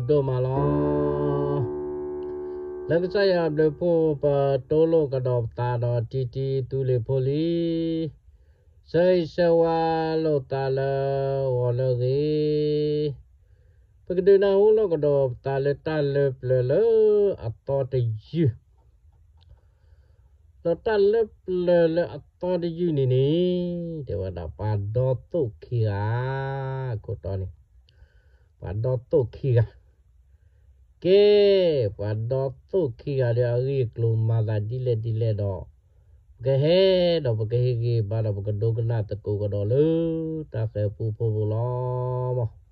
ဒိၣ်မးလီၤ. လၢကစၢ်ယွၤအဘျုးအဖှိၣ် ပတိလိာ်ကဒီးပသးဒီးတံတံသူလ့ၤဖိလံ, ဆၢဂ့ၤဆၢဝါလိာ်သးလၢဂီၤလၢအဂ့ၤ, ပကဒုးနၢ်ဟူလိာ်ကဒီးပသးလၢတၢ်လၢပျၢၤလၢအသီတယုၢ် ဒီးတၢ်လၢပျၢၤလၢအသီတယုၢ်န့ၣ်န့ၣ်, တဲဝဲဒၣ်ပှၤဒီသိၣ်ခံဂၤ, ခိၣ်တီန့ၣ်, ပှၤဒီသိၣ်ခံဂၤ, ကဲ, ပှၤဒီသိၣ်ခံဂၤဒီးအဂ့ၢ်အကျိၤမၤသးဒ်လဲၣ်ဒ်လဲၣ်ဒီး, ပကဟဲဒီးပကဟ့ၣ်ဂံၢ်ဘါဒီး ပကဒိကနၣ်သကိးကဒီးလၢတၢ်ဃၤပူဖိပူၤလီၤ.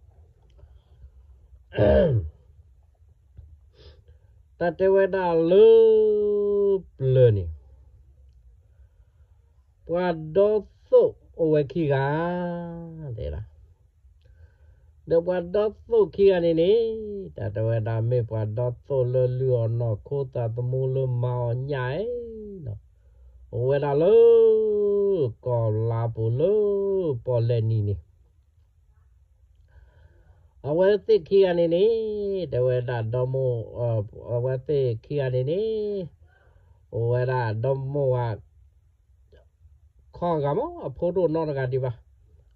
တၢ်တဲဝဲဒၣ်လၢပျၢၤန့ၣ်, ပှၤဒီသိၣ်အိၣ်ဝဲခံဂၤ, တဲဒၣ်, ဒီးပှၤဒီသိၣ်ခံဂၤန့ၣ်န့ၣ်, တၢ်တဲဝဲဒၣ်မ့ၢ်ပှၤဒီသိၣ်လၢလုၢ်အီၣ်နီၢ်ခိသးသမူလၢမၤအီၣ်ညၣ်အံၤဒီး, အိၣ်ဝဲဒၣ်လၢ ကီၢ်လါပူၤလၢပီၣ်လဲၣ်နံၤန့ၣ် အဝဲသ့ၣ်ခံဂၤန့ၣ်န့ၣ်, တဲဝဲဒၣ်ဒီမိၢ်, အဝဲသ့ၣ်ခံဂၤန့ၣ်န့ၣ်, အိၣ်ဝဲဒၣ်ဒီမိၢ်ဝၤ ခီဂၤမး အဖိတအိၣ်နီတဂၤဒံးဘၣ်,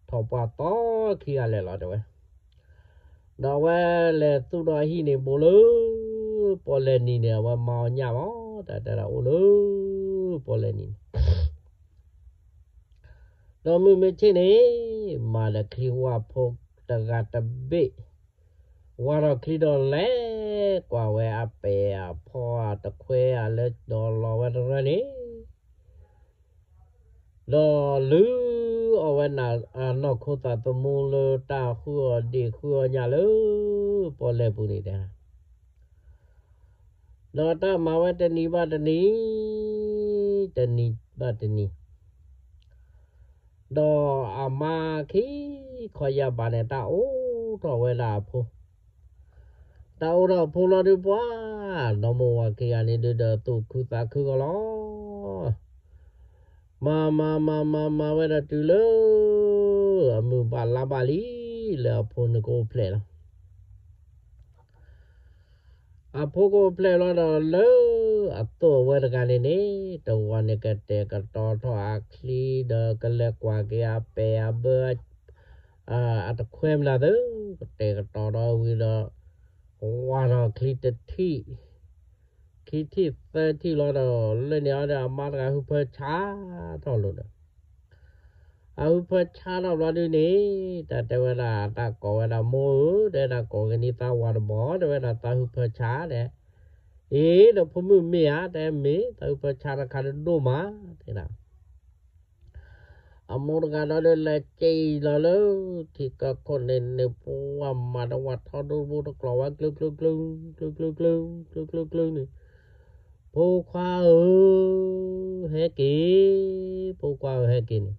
ထီၣ်ပှၢ်သီခံဂၤလဲၣ်လီၤ တဲဝဲ. ဒီးအဝဲလဲၤသူၣ်ဒီးအဟံၣ်န့ၣ် ဘူးလၢပီၣ်လဲၣ်နံၤန့ၣ် အဝဲမၤအီၣ်ညၣ်မး, တၢ်တဲဒၣ်အိၣ်လၢပီၣ်လဲၣ်နံၤန့ၣ် ဒီးမုၢ်မ့ၢ်ဆ့ၣ်န့ၣ်, မၤဒီးချံဝၢ်ဖိတဂၤတဘ့ၣ်, ဝၢ်ထီၣ်ချံဒီးလဲၤကွၢ်ဝဲအပဲာ်အဖီအတခွဲအလၢ ဒီးလီၤဝဲတရၢန့ၣ်, ဒီးလုၢ်အီၣ်ဝဲနီၢ်ခိသးသမူလၢတၢ်ဃုအီၣ်ဒ့ၣ်ဃုအီၣ်ညၣ်လၢ ပီၣ်လဲၣ်ပူၤန့ၣ်တဲ ဒီးတၢ်မၤဝဲတနံၤဘၣ်တနံၤ, တနံၤဘၣ်တနံၤ, ဒီးအမါခံခီယၢ်ဘးန့ၣ် တၢ်အိးထီၣ်ဝဲဒၣ်အဖိ, တၢ်အိးထီၣ်အဖိလီၤဒုးပှၤ, ဒီမိၢ်ဝၤခံဂၤန့ၣ်ဒုးဒီးသူၣ်ခုသးခုဂီၤလီၤ. မၤမၤမၤမၤမၤဝဲဒီးတုၤလၢ အမုၢ်ဘၣ်လါဘၣ်လံ, လၢအဖိန့ၣ်ကအိၣ်ဖျဲၣ်လီၤ. အဖိကအိၣ်ဖျဲၣ်လီၤဒီးလၢအသိၣ်အဝဲတဂၤန့ၣ်န့ၣ်, တဂီၤန့ၣ်ကတဲာ်ကတီၤထီၣ်အချံဒီး ကလဲၤကွၢ်က့ၤအပဲာ်အဘၢ အတခွဲမနုၤသ့, ကတဲာ်ကတီၤဒီးဝံၤဒီး ဝၢ်ထီၣ်ချံတထံၣ်, ခံထံၣ်သၢထံၣ်လီၤဒီး လၢန့ၣ်အီၤဒီးအမါတဂၤဟုဖၢဆါထီၣ်လိာ်ဒီး အဟုဖၢဆါထီၣ်ဘျီဒုန့ၣ်, တၢ်တဲဝဲဒၣ်တၢ်ကိးဝဲဒၣ်မိၢ်ဧၢ, တဲဒၣ်ကိးက့ၤန့ၢ်သးဝၤတဘီ, တဲဝဲဒၣ်သးဟုဖၢဆါတဲ, အ့ ဒီးဖိမုၣ်မ့ၢ်ဧါ, တဲမ့ၢ်သးဟုဖၢဆါတခါဒိၣ်မး, တဲဒၣ် အမိၢ်တဂၤဒီးဒုးလဲၤစံၣ်လီၤလၢ ထံကီၢ်ခိၣ်န့ၣ်န့ၣ် ပှၤမၤတဝၤထီဒိၣ်တဘိတကျိၤဝဲ ကျုကျုကျု, ကျုကျုကျု, ကျုကျုကျုန့ၣ်, ဖိခွါဧၢ, ဟဲက့ၤ, ဖိခွါဧၢဟဲက့ၤန့ၣ်,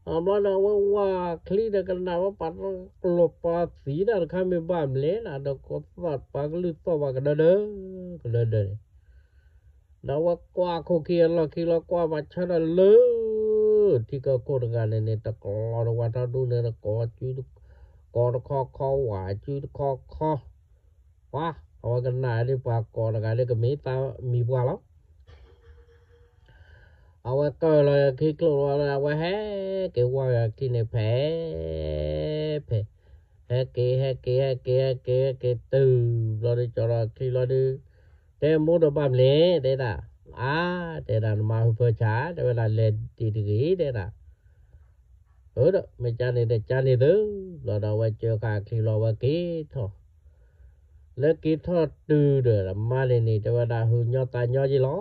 အဘျီဒီးအဝဲဝၤချံဒီးကနၣ်ဝဲပှၤတကျိၤပှၤသံတၢ်တခါ မ့ၢ်ဘၣ်မလဲၣ်နၤဒီး ကသီၣ်ပှၤကလုၢ်သီၣ်ပှၤကဒၢဒၢ, ကဒၢဒၢန့ၣ် ဒီးအဝဲကွၢ်ခိၣ်ခံအလီၢ်ခံလီၤ ကွၢ်ဘၣ်ဆၢထၢၣ်လၢ ထံကီၢ်ခိၣ်တဂၤန့ၣ်န့ၣ် တကျိၤတဝၤထီဒိၣ်န့ၣ် တကိးစု, ကိးတခီခီဝၤစုတခီခီ, ပှၤ, အဝဲကနၣ်ဒ်ပှၤကိးတဂၤဒ်ကမ့ၢ်သးမံၤပှၢ်လီၤ. အဝဲကၢၢ်လီၤခံကျိၣ်လီၤ အဝဲဟဲက့ၤဝၢ်ခံန့ၣ်ဖဲ ဖဲ ဟဲက့ၤ ဟဲက့ၤ ဟဲက့ၤ ဟဲက့ၤ ဟဲက့ၤတုၤဘျီဒုး ကၠီဒီးချံလီၤဒုး, တဲမိၢ်ဒီးဘၣ်မလဲၣ် တဲဒၣ်, အါ, တဲဒၣ်နမါဟုဖၢဆါ တဲဝဲဒၣ်လဲၤဒံးတဂ့ၤ တဲဒၣ်, အၢဒီး မ့ၢ်ကန့ၣ်ဒီးကန့ၣ်သု, ဘျီဒီးအဝဲကၢဃာ်ချံလီၤဝဲက့ၤထီၣ် လၢက့ၤထီၣ်တုၤဒီး မါန့ၣ်န့ၣ် တဲဝဲဒၣ်ဟုညီသးညီယ့လီၤ,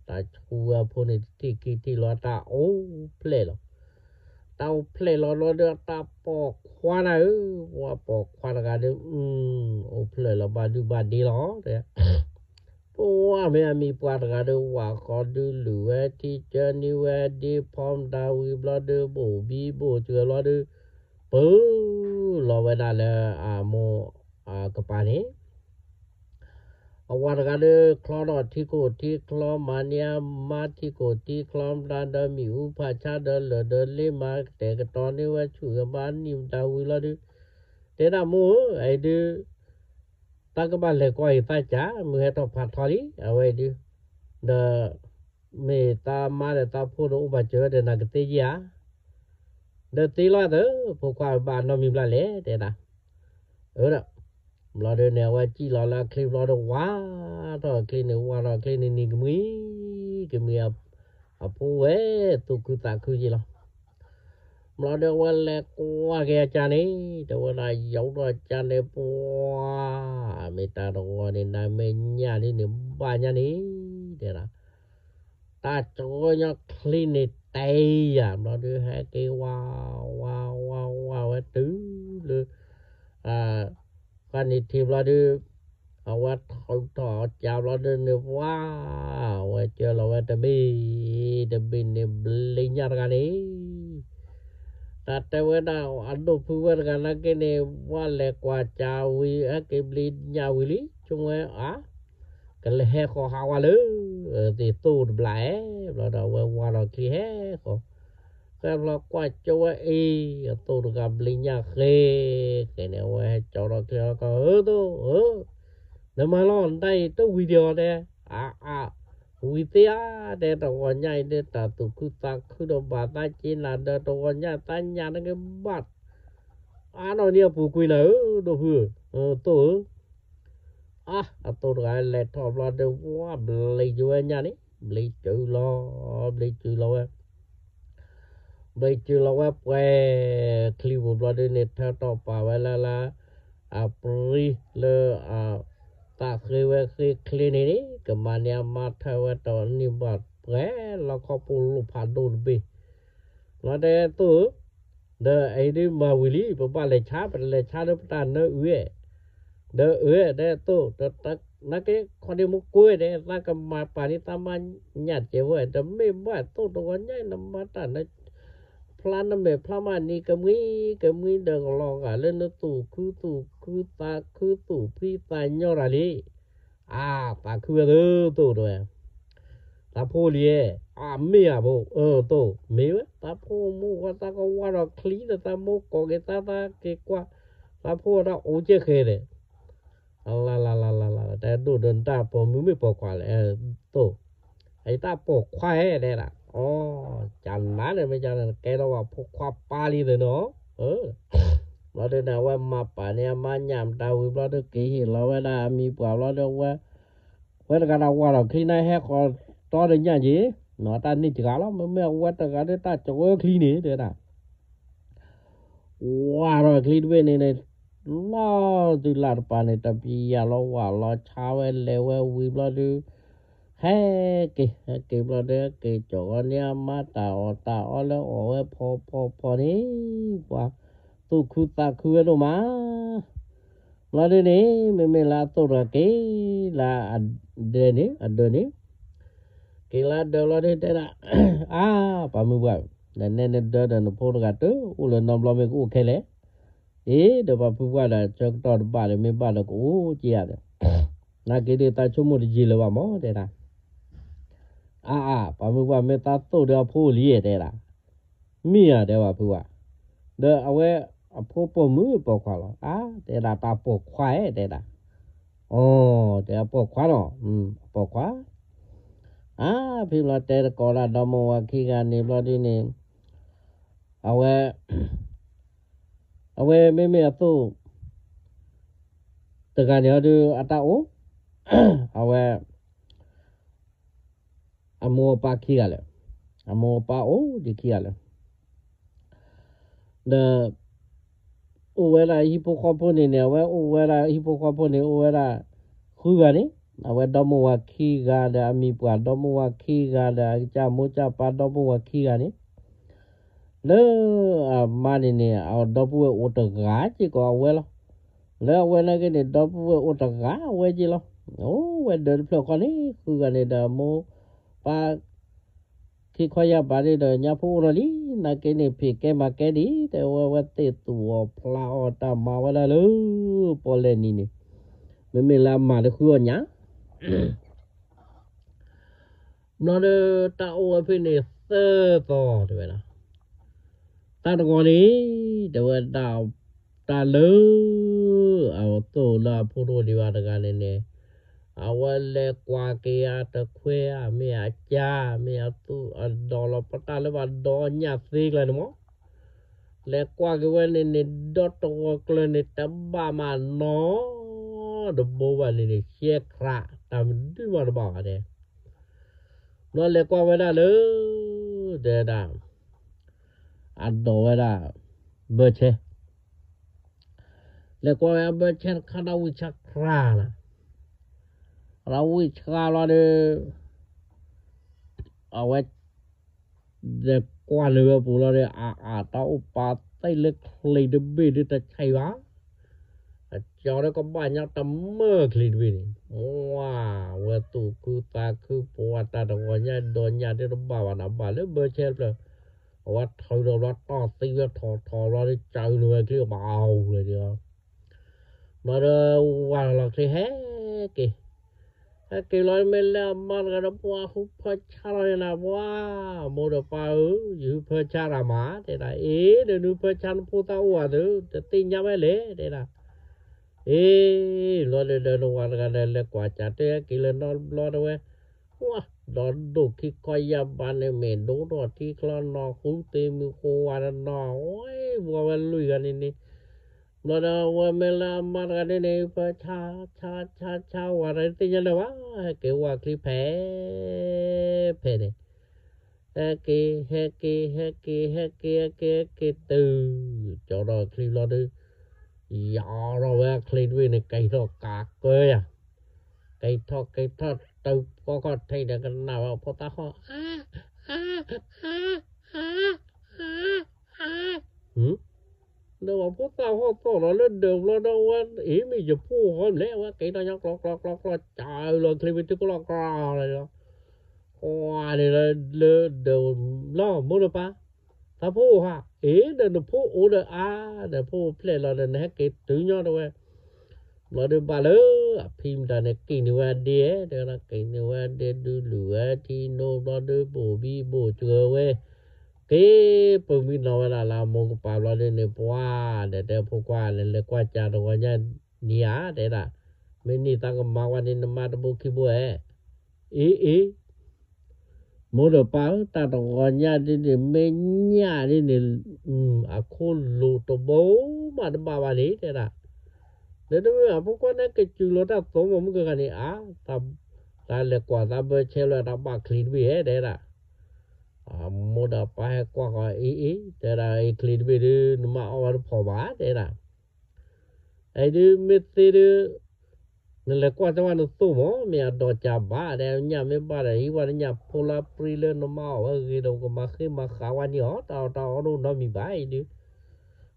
တၢ်ဆူဝဲအဖိန့ၣ်တထံၣ်ခံထံၣ်လီၤ တၢ်အိၣ်ဖျဲၣ်လီၤ, တၢ်အိၣ်ဖျဲၣ်လီၤလီၤဒီး တၢ်ပိာ်ခွါနၤဧၢ, ပှၤပိာ်ခွါတဂၤဒီး အိၣ်ဖျဲၣ်လီၤဘၣ်ဒုဘၣ်ဒ့လီၤ, တဲ ပှၤမ့ၢ်အမံၤပှၢ်တဂၤဒီး ဝၣ်ဃီဒုးလုၢ်ဝဲထံကၢနံၤဝဲဒ့ဖီမတၤဝံၤဘျီဒီး ဘိၣ်ဘံဘိၣ်စှၤဘျီဒီး ပၢလီၤဝဲဒၣ်လၢအမိၢ်အကပၤန့ၣ်, အဝၤတဂၤဒီး ချီထီၣ်ထံခိၣ်ထံချီ မၤန့ၢ်အမါထံခိၣ်ထံချီမတၤဒီး မ့ၣ်အူဖးဆါဒီးလၢာ်ဒီးလ့မၤ ကတဲာ်ကတီၤန့ၢ်ဝဲဆူၣ်ဂ့ၤဘါနံၣ်မတၤဝံၤလီၤဒီး တဲဒၣ်မိၢ်ဧၢ, အအံၤဒုး တၢ်ကဘၣ်လဲၤကွၢ်အံၤသးကၢ် မုၢ်ဟဲထီၣ်ဖးထီလံ အဝဲအံၤဒုး, ဒီး မ့ၢ်သးမါဒီးသးဖိဒီးအိၣ်ဘၣ်စၢၤဝဲဒီးနၤကသ့ဧါ, ဒီးသ့လီၤသၢ ဖိခွါဘၣ်နီတမံၤဘျီလဲၣ် တဲဒၣ်, အၢဒီး ဘျီဒုးန့ၣ် အဝဲစံၣ်လီၤလၢအချ့ဘျီဒီး ဝါထီၣ်အချ့န့ၣ် ဝါထီၣ်အချ့န့ၣ် နံၤကမှံ ကမှံ အဖိဝဲ သူၣ်ခုသးခုက့လီၤ. ဘျီဒီးအဝဲလဲၤကွၢ်က့ၤအကၢ်န့ၣ် တဲဝဲဒၣ် ယီၤထီၣ်အကၢ်န့ၣ် ပှၤ မ့ၢ်တၢ်တဂီၤန့ၣ် နၤမ့ၢ်ညၣ်ဒ်န့ၣ် ဘၣ်ညါန့ၣ် တဲဒၣ်, တၢ်ကၢညီချ့န့ၣ်တဲယၤ ဘျီဒုး ဟဲက့ၤဝါ ဝါ ဝါ ဝါဝဲတုၤလၢ ဃၣ်နံၤထံးဘျီဒုး အဝဲထုးထီၣ်အကၢ်ဘျီဒုးန့ၣ် ဝါ အဝဲကၢလီၤဝဲတဘ့ၣ် တဘ့ၣ်န့ၣ် ဘျ့ညၣ်တဂၤန့ၣ် တၢ်တဲဝဲဒၣ်အဒိၣ်ဖုဝဲတဂၤနာ်က့န့ၣ် ဝါလဲၤကွၢ်ကၢ်ဝံၤ ဟဲက့ၤဘျ့ညၣ်ဝံၤလံ ဆိဝဲအါ ကလဲၤဟဲဃီၤဟးဝဲလၢ သ့ၣ်သိၣ်တဘျီအဲ ဘျီဒီးအဝဲဝါထီၣ်ချ့ဟဲဃီၤ ဃဲဘျီကွၢ်ကၠိဝဲအံၤ အသိၣ်တဂၤဘျ့ညၣ်ဃ့ ဃ့န့ၣ် အဝဲဟဲကၠီထီၣ်ချ့အီၤကီး ဧၢသိၣ်ဧၢ နမၤလီၤနတၢ်အံၤတဝံၤဒံးအီၤတဲ အါအါ ဝံၤသ့ဧါ တဲတဂီၤညါအံၤဒ်တၢ်သူၣ်ခုသးခုဒီးဘၣ်သးက့ၤနၤဒီးတဂီၤညါသးညၣ်နကဘၣ် အါနီၢ်န့ၣ်အပူၤကွံာ်နၤဧၢ ဒိၣ်ဖုဧၢ သိၣ်ဧၢ အါ အသိၣ်တဂၤလဲၤထီၣ်ဘျီဒီး ဝါဘျ့ကၠိဝဲညၣ်န့ၣ် ဘျ့ကၠိလီၤ ဘျ့ကၠိလီၤဝဲ ဘျ့ကၠိလီၤဝဲပှဲၤချံပူၤဘျီဒုးန့ၣ် ထၢထီၣ်ပာ်ဝဲလၢလၢ အပြံလၢ သးဃ့ဝဲဃ့ချ့န့ၣ်န့ၣ် ကမၤန့ၢ်အမါထၢဝဲတနံၣ်ဘၣ်ပှဲၤလီခီပူၤလိာ်ဖးဒိၣ်တဘ့ၣ် လီၤတဲသိၣ်ဧၢ ဒီးအံၤဒ်မၤဝံၤလံ ပဘၣ်လဲၤဆါ ပတလဲၤဆါလၢပတၢ်နၢအုးအဲၣ် ဒီးအုးအဲၣ်တဲသိၣ် နာ်က့ခီဒ့မူကိးဝဲတဲ သးကမၤပာ်န့ၢ်သးမါညၣ်တကဲးဝဲ တမ့ၢ်ဘၣ်သိၣ်တဂီၤညါ နမၤတၢ်န ဖျါနမဲာ်ဖျါမးနံၤကမှံကမှံဒီးကလီၤဂာ်လၢနသူၣ်ခုသူၣ်ခုသးခုသူၣ်ဖှံသးညီတၢ်လံ အါ သးခုဝဲသိၣ်သိၣ်တဲဝဲ သးဖိလံၤအဲၣ် အါ မ့ၢ်ဧါဖိ အၢသိၣ် မ့ၢ်ဝဲ သးဖိမူဝဲသးကဝါဒီးချံဒီးသးမိၢ်ကိးက့ၤသးသးက့ၤကွၢ် သးဖိဝဲဒၣ်အိၣ်ကဲခဲဒီး လၢလၢလၢလၢ တဲဒိၣ်ဒီးနတၢ်ပိာ်မုၣ်မ့ၢ်ပိာ်ခွါလဲၣ် သိၣ် အတၢ်ပိာ်ခွါဟဲတဲဒၣ် အီ ကနၤန့ၣ်မ့ၢ်ကနၤ ကဲထီၣ်ဘၣ်ဖိခွါပၢ်လံသ့ၣ်နီၤ ဘျီဒုးန့ၣ် အဝဲမၤပာ်န့ၢ်အမါညၣ်မတၤဝံၤဘျီဒုး က့ၤဟ့ၣ်လီၤဝဲဒၣ်အမံၤပှၢ်ဘျီဒုး ဝဲ ဝဲတဂၤဒၣ်ဝါထီၣ်ချံန့ၣ်ဟဲဃီၤတီဒီးညၣ်က့ၤ နီၤတၢ်န့ၣ်တဂၤလီၤ မ့မ့ၢ်အဝဲတဂၤဒုးတၢ်ကဝဲချံန့ၣ် တဲဒၣ် ဝါထီၣ်ချံတဘ့ၣ်န့ၣ်န့ၣ် လီၤတုၤလၢတပၤန့ၣ် တပျံၤယၤလီၤဝၢ်လီၤဆါဝဲလဲၤဝဲဝံၤဘျီဒုး ဟဲက့ၤ ဟဲက့ၤဘျီဒုး ဟဲက့ၤကၠီၤအီၤန့ၢ်အမါတၢ်အီၣ်တၢ်အီလၢအီၣ်ဝဲဖီဖီဖီန့ၣ် ပှၤသူၣ်ခုသးခုဝဲဒိၣ်မး ဘျီဒုးန့ၣ် မ့မ့ၢ်လၢအသိၣ်တဂၤက့ၤလၢအဒၢးန့ၣ် အဒၢးန့ၣ် က့ၤလၢအဒၢးဘျီဒုးတဲဒၣ် အါ ပှၤမုၢ်ပှၢ် နနဲနဒၢဒီးနဖိတဂၤတအိၣ်လၢၤနီတဘျီမ့ၢ်ကအိၣ်ခဲလဲၣ် အ့ ဒီးပှၤဖုပှၢ်ဒီးဆၢကတီၢ်တဘၣ်ဒီး မ့ၢ်ဘၣ်ဒီးကအိၣ်က့ၤယၤဒီး နာ်က့ဒုးသးဆိကမိၣ်တယံာ်လၢၤဘၣ်မး တဲဒၣ် အါအါ ပှၤမုၢ်ပှၢ်မ့ၢ်သးသိၣ်ဒီးအဖိလံဧါ တဲဒၣ် မ့ၢ်ဧါ တဲပှၤဖုပှၢ် ဒီးအဝဲအဖိပိာ်မုၣ်ပိာ်ခွါလီၤ အါ တဲဒၣ်တၢ်ပိာ်ခွါဧါ တဲဒၣ် အီ တဲအပိာ်ခွါနီၤ အပိာ်ခွါ အါ ဖဲဘျီတဲတကိးဒၣ်ဒီမိၢ်ဝၤခံဂၤန့ၣ်ဘျီဒုးန့ၣ် အဝဲ အဝဲမ့မ့ၢ်အသိၣ် တဂၤန့ၣ်အီၤဒုးအတၢ်အိၣ် အဝဲ အမိၢ်အပၢ်ခံဂၤလၢာ် အမိၢ်အပၢ်အိၣ်ဒံးခံဂၤလၢာ် ဒီး အိၣ်ဝဲဒၣ်ဟံၣ်ဖိဃီဖိန့ၣ်န့ၣ် အဝဲအိၣ်ဝဲဒၣ်ဟံၣ်ဖိဃီဖိန့ၣ် အိၣ်ဝဲဒၣ် ဃုဂၤန့ၣ် အဝဲဒီမိၢ်ဝၤခံဂၤဒီးအမံၤပှၢ်ဒီမိၢ်ဝၤခံဂၤဒီးအကစၢ်မိၢ်ကစၢ်ပၢ်ဒီမိၢ်ဝၤခံဂၤန့ၣ် လၢအမါန့ၣ်န့ၣ် အဒီပုၢ်ဝဲၢ်အိၣ်တဂၤစ့ၢ်ကီးအဝဲလီၤ. လၢအဝဲနာ်က့န့ၣ် ဒီပုၢ်ဝဲၢ်အိၣ်တဂၤအဝဲက့လီၤ. အိၣ်ဝဲဒၢးတဖျၢၣ်ဃီန့ၣ် ဃုဂၤန့ၣ်ဒီးမိၢ်ပၢ် ခံခီယၢ်ပၤန့ၣ်ဒီးညါဖိအိၣ်ထီၣ်လံ. နာ်က့န့ၣ် ဖံးကဲမၤကဲဒံး တဲဝဲ ဝဲသ့ၣ်သူၣ်အီၣ်ဖျးအီၣ်တၢ်မၤဝဲဒၣ်လၢ ပီၣ်လဲၣ်နံၤန့ၣ် မ့မ့ၢ်လၢအမၤတဃုအီၣ်ညါ ဘျီဒီးတၢ်အိၣ်ဝဲဖဲန့ၣ်သၢသီတဲဝဲဒၣ်, တၢ်တဂီၤန့ၣ် တဲဝဲဒၣ် တၢ်လၢ အသိၣ်လၢအဖိတအိၣ်ဒံးဘၣ်တဂၤန့ၣ်န့ၣ်, အဝဲလဲၤကွၢ်က့ၤအတခွဲဧါ မ့ၢ်အကၠါ မ့ၢ်အသူၣ်အဒီးလီၤ ပတၢ်လၢပှၤဒီးညၣ်သ့ကျါန့ၣ်မး, လဲၤကွၢ်က့ၤဝဲန့ၣ်န့ၣ် ဒီတဂီၤကျၢၤန့ၣ် တဘၣ်မးနီတဘိဘၣ်န့ၣ်န့ၣ် ရှဲခရး တၢ်မနုၤမးတဘၣ်ဘၣ်တဲ. ဘျီလဲၤကွၢ်ဝဲဒၣ်လၢ တဲဒၣ် အဒီးဝဲဒၣ် ဘၢဆဲ လဲၤကွၢ်ဝဲအဘၢဆဲတခါ ဒီးဝံၣ်ဆှါခရၣ်နၤ, ဒီးဝံၣ်ဆှါလီၤဒီး အဝဲ လဲၤကွၢ်လၢဝဲပူၤလီၤဒီး အအတၢ်အိၣ်ပာ်သ့ၣ်လၢချံတဘ့ၣ်ဒုးတဆဲးဘၣ်, အကၠီဒီးကဘၣ်ညါတမၢချံတဘ့ၣ်န့ၣ်, ဝဲသူၣ်ခုသးခု ပှၤတၢ်တဂီၤညါဒီးညၣ်ဒုးတဘၣ်ဘၣ်နၤ ဘၣ်လၢဘၢဆဲတဖျၢၣ်, အဝဲထုးထီၣ်ဘျီတီၢ်သံဝဲထီၣ်ထီၣ်ဘျီဒီး ကၠီနုာ်ဝဲချံဘၣ်အဝဲဒီး ဘျီဒီး ဝၢ်လီၤချံဟဲက့ၤ, ဟဲက့ၤလီၤမ့ၢ်လၢအမါတဂၤဒီး ပှၤဟုဖၢဆါလီၤန့ၣ်နၤ ပှၤ မိၢ်ဒီးပၢ်ဧၢ, ယဟုဖၢဆါတၢ်မး တဲဒၣ်, အ့ ဒီးနဟုဖၢဆါနဖိသၣ်အိၣ်ဧါသ့ၣ် တသ့ၣ်ညါဝဲလဲၣ် တဲဒၣ်, အ့ လီၤဒီးဒီးနဝၤတဂၤဒီး လဲၤကွၢ်ကၠးတဲက့ၤလၢနီတဘျီတဝဲ ဝါ ဒီးဒိၣ်ခံခီယၢ်ဘးန့ၣ် မ့ၢ်ဒိၣ်ထီၣ်ထံချီနီၢ်ဃူ သ့ၣ်မုၢ်ဃိဝါတနီၤ ဝဲ ဘှီဝဲလွံၢ်ဂၤန့ၣ်န့ၣ်, ဘျီဒီးဝဲမ့ၢ်လၢအမါတဂၤဒ်န့ၣ် ဖၢဆါ ဆါ ဆါ ဆါ ဝၤတသ့ၣ်ညါလၢၤဘၣ် ဟဲက့ၤဝၢ်ချံဖဲ ဖဲန့ၣ်, ဟဲက့ၤ ဟဲက့ၤ ဟဲက့ၤ ဟဲက့ၤ ဟဲက့ၤ ဟဲက့ၤတုၤ ကၠီဒီးချံဘျီဒီး ယီၤထီၣ်ဝဲချံတဘ့ၣ်န့ၣ် ကဲထီၣ်ကးကၢယၤ ကဲထီၣ်ကဲထီၣ် တုၤဖီခီၣ်ထံးဒီးကနၣ်ဝဲဖိသၣ်ဟီၣ် ဟါ ဟါ ဟါ ဟါ ဟါ ဟါ ဟါ ဒီးပှၤဖိသၣ်ဟီၣ်သီၣ်ဒီးလၢဒၢးဘျီဒီး ဝဲအံၤမ့ၢ်ယဖိဟီၣ်မလဲၣ် ဝဲက့ၤထီၣ်ညီကျီကျီကျီကျီ ကၠီလီၤချံမ့ၢ်တုၤကလီၢ်ကျီလီၤဒီး ကွၢ်န့ၣ်လၢဒၢးဘျီ မိၢ်ဒီးပၢ် သးဖိဧါ အ့ ဒီးနဖိအိၣ်ဒီးအါ ဒီးဖိအိၣ်ဖျဲၣ်လီၤဒီး နဟဲက့ၤတုၤညီတဝဲ ဘျီဒီးဘၣ်လၢ အဖံမတၤန့ၣ် က့ၤန့ၢ်ဝဲအဒ့ တဲဝဲဒၣ် က့ၤန့ၢ်ဝဲအဒ့ ဒုးလုၢ်ဝဲထံနိဘျီဒီး ဘိၣ်ဘံဘိၣ်စှၢၤဝဲ က့ၤပမံနီၤဝဲဒၣ်လၢအမိၢ်ကပၤဘျီဒီးန့ၣ် ပှၤဒီးတဲဖိခွါန့ၣ် လဲၤကွၢ်ကၠးတဂီၤညါနံၤဧါ တဲဒၣ် မ့ၢ်န့ၢ်သးကမၤဝဲန့ၣ် နမါတဘိခံဘိဧါ အ့ အ့ မိၢ်ဒီးပၢ်ဧၢ တၢ်တဂီၤညါဒ်န့ၣ် မ့ၢ်ညၣ်ဒ်န့ၣ် အခိၣ်လိၤတဘိမးတဘၣ်ဘၣ်န့ၣ် တဲဒၣ် ဒီးတမ့ၢ်အဖိခွါန့ၣ် ကစူၤလီၤတၢ်သိးမး မုၢ်ကဂၤန့ၣ် အါ တၢ်လဲၤကွၢ်သးဘၢဆဲလၢတၢ်ဘၣ်ချံတဘ့ၣ်ဧဲ တဲဒၣ် မိၢ်ဒီးပၢ်ဟဲကွၢ်ဃီ အ့ အ့ တဲဒၣ် အ့ ချံတဘ့ၣ်ဒုး နမါအီၣ်ဝဲတဖိးဘၣ် တဲဒၣ် အံၤဒုးမ့ၢ်သ့ဒုး နလဲၤကွၢ်တၢ်ဝဲနသိၣ်မး မ့ၢ်အဒီးကၢဘၣ် ဒီးညၣ်မ့ၢ်ဘၣ်ဒီး ဟံးဝဲတညၣ်ဖိလၢပြံလၢနမါအီၣ်ဝဲဂ့ၤဒီး ကမၤဃ့မၤဃာ်ဝဲန့ၣ်အီၤ တၢ်အီၣ်တၢ်အီဒိၣ်နီတမံၤဘၣ်အံၤဒုး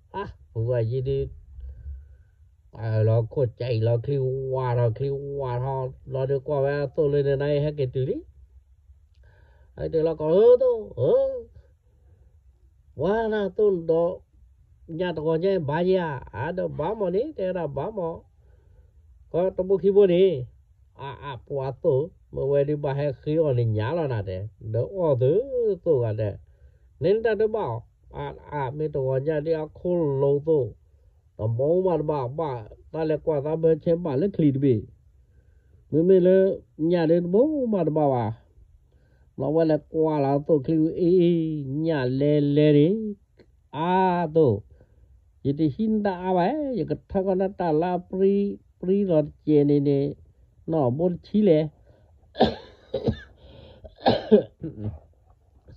အါ ပဝဲယံၤဒုး လီၤခိၣ်ကၠံလီၤချံဝါထီၣ်ချံဝါထီၣ် လီၤဒုးကွၢ်ဝဲအသိၣ်လၢန့ၣ် နဟဲက့ၤတုၤလံ ဟဲက့ၤတုၤလီၤကီး ဧၢ သိၣ် ဧၢ ပှၤနၤသိၣ်ဒီး ညၣ်တဂီၤညါဘၣ်ယၤ အါဒီးဘၣ်မးန့ၣ် တဲဝဲဒၣ်ဘၣ်မး ကီးတဘိခံဘိန့ၣ် အါအါပှၤသိၣ် မ့ၢ်ဝဲဒုးဘၣ်ဟဲဃ့အီၣ်န့ၣ်ညါလီၤနၤတဲ ဒီးအီၣ်သုသိၣ်ဂၤဒဲး န့ၣ်တၢ်တဘၣ်အီၤ အါအါမ့ၢ်တဂီၤညါဒ်အခိၣ်လိၤသိၣ် တဘိမးတဘၣ်ဘၣ် တၢ်လဲၤကွၢ်သးဘၢဆဲဘၣ်လၢချံတဘ့ၣ် မ့မ့ၢ်လၢ ညၣ်ဒ်တဘိမးတဘၣ်ဘၣ် ဘျီဝဲလဲၤကွၢ်လီၤသိၣ်ချံအံၤ ညၣ်လဲၤလဲၤန့ၣ် အါသိၣ် ယတဟံးနတၢ်အါဘၣ် ယကထၢကီးနတၢ်လၢအပြံ ပြံလီၤတကဲးန့ၣ်န့ၣ် နီၢ်ဘိတဆံလဲၣ်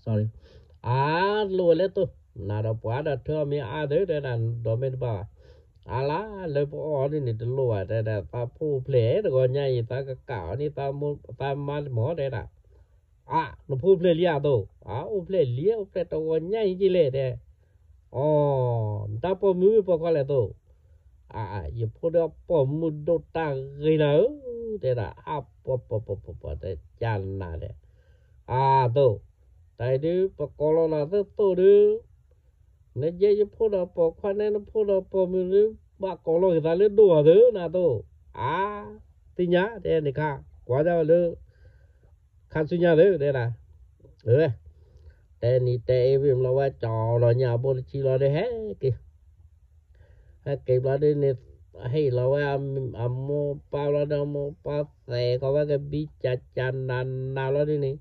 sorry အါတလိၣ်ဝဲလၢသိၣ် နၤဒီးပှၤဒီးထၢအီၤမ့ၢ်အါသၢ တဲဒၣ်ဒီးမ့ၢ်တဘၣ်ဘၣ် အါလါ လၢပအီၣ်ဒ်န့ၣ်တလိၣ်ဘၣ် တဲဒၣ်သးဖိအိၣ်ဖျဲၣ် တဂီၤညါအံၤ သးကကးအီၤန့ၣ် သးမါတမီၤ တဲဒၣ် အါ နဖိအိၣ်ဖျဲၣ်လံဧါသိၣ် အါ အိၣ်ဖျဲၣ်လံ အိၣ်ဖျဲၣ်တဂီၤညါအံၤက့လဲၣ် တဲ အီ နတၢ်ပိာ်မုၣ်မ့ၢ်ပိာ်ခွါလဲၣ်သိၣ် အါ ယဖိဒီးပိာ်မုၣ်ဒိၣ်တၢ်ဂ့ၤနၤဧၢ တဲဒၣ် အါ ပှၤပှၤပှၤပှၤ တဲကၢ်နၤလဲၣ် အါသိၣ် တၢ်အံၤဒုး ပကိးလီၤနၤသ့ၣ်သိၣ်ဒုး နကဲယဖိဒီးပိာ်ခွါန့ၣ် နဖိဒီးပိာ်မုၣ်ဒုး ဘၣ်ကိးလီၤက့ၤသးလၢဒိၣ်အီၤသ့နၤသိၣ် အါ သ့ၣ်ညါ တဲန့ၣ်ခါ ကွၢ်ဒၣ်ဝဲလၢ ခါဆူညါသ့ တဲဒၣ် တဲနံၤတဲအ့ဝံၤဘျီဝဲ ကၠီလီၤညၣ်ဘိတဆံလီၤဒီးဟဲက့ၤ ဟဲက့ၤဘျီဒ်န့ၣ် ဟ့ၣ်လီၤဝဲအမိၢ်ပၢ်ဘျီဒီး အမိၢ်ပၢ်သဲးဃီၤဝဲကဘံကၠးကၠးနးနးဘျီဒုန့ၣ်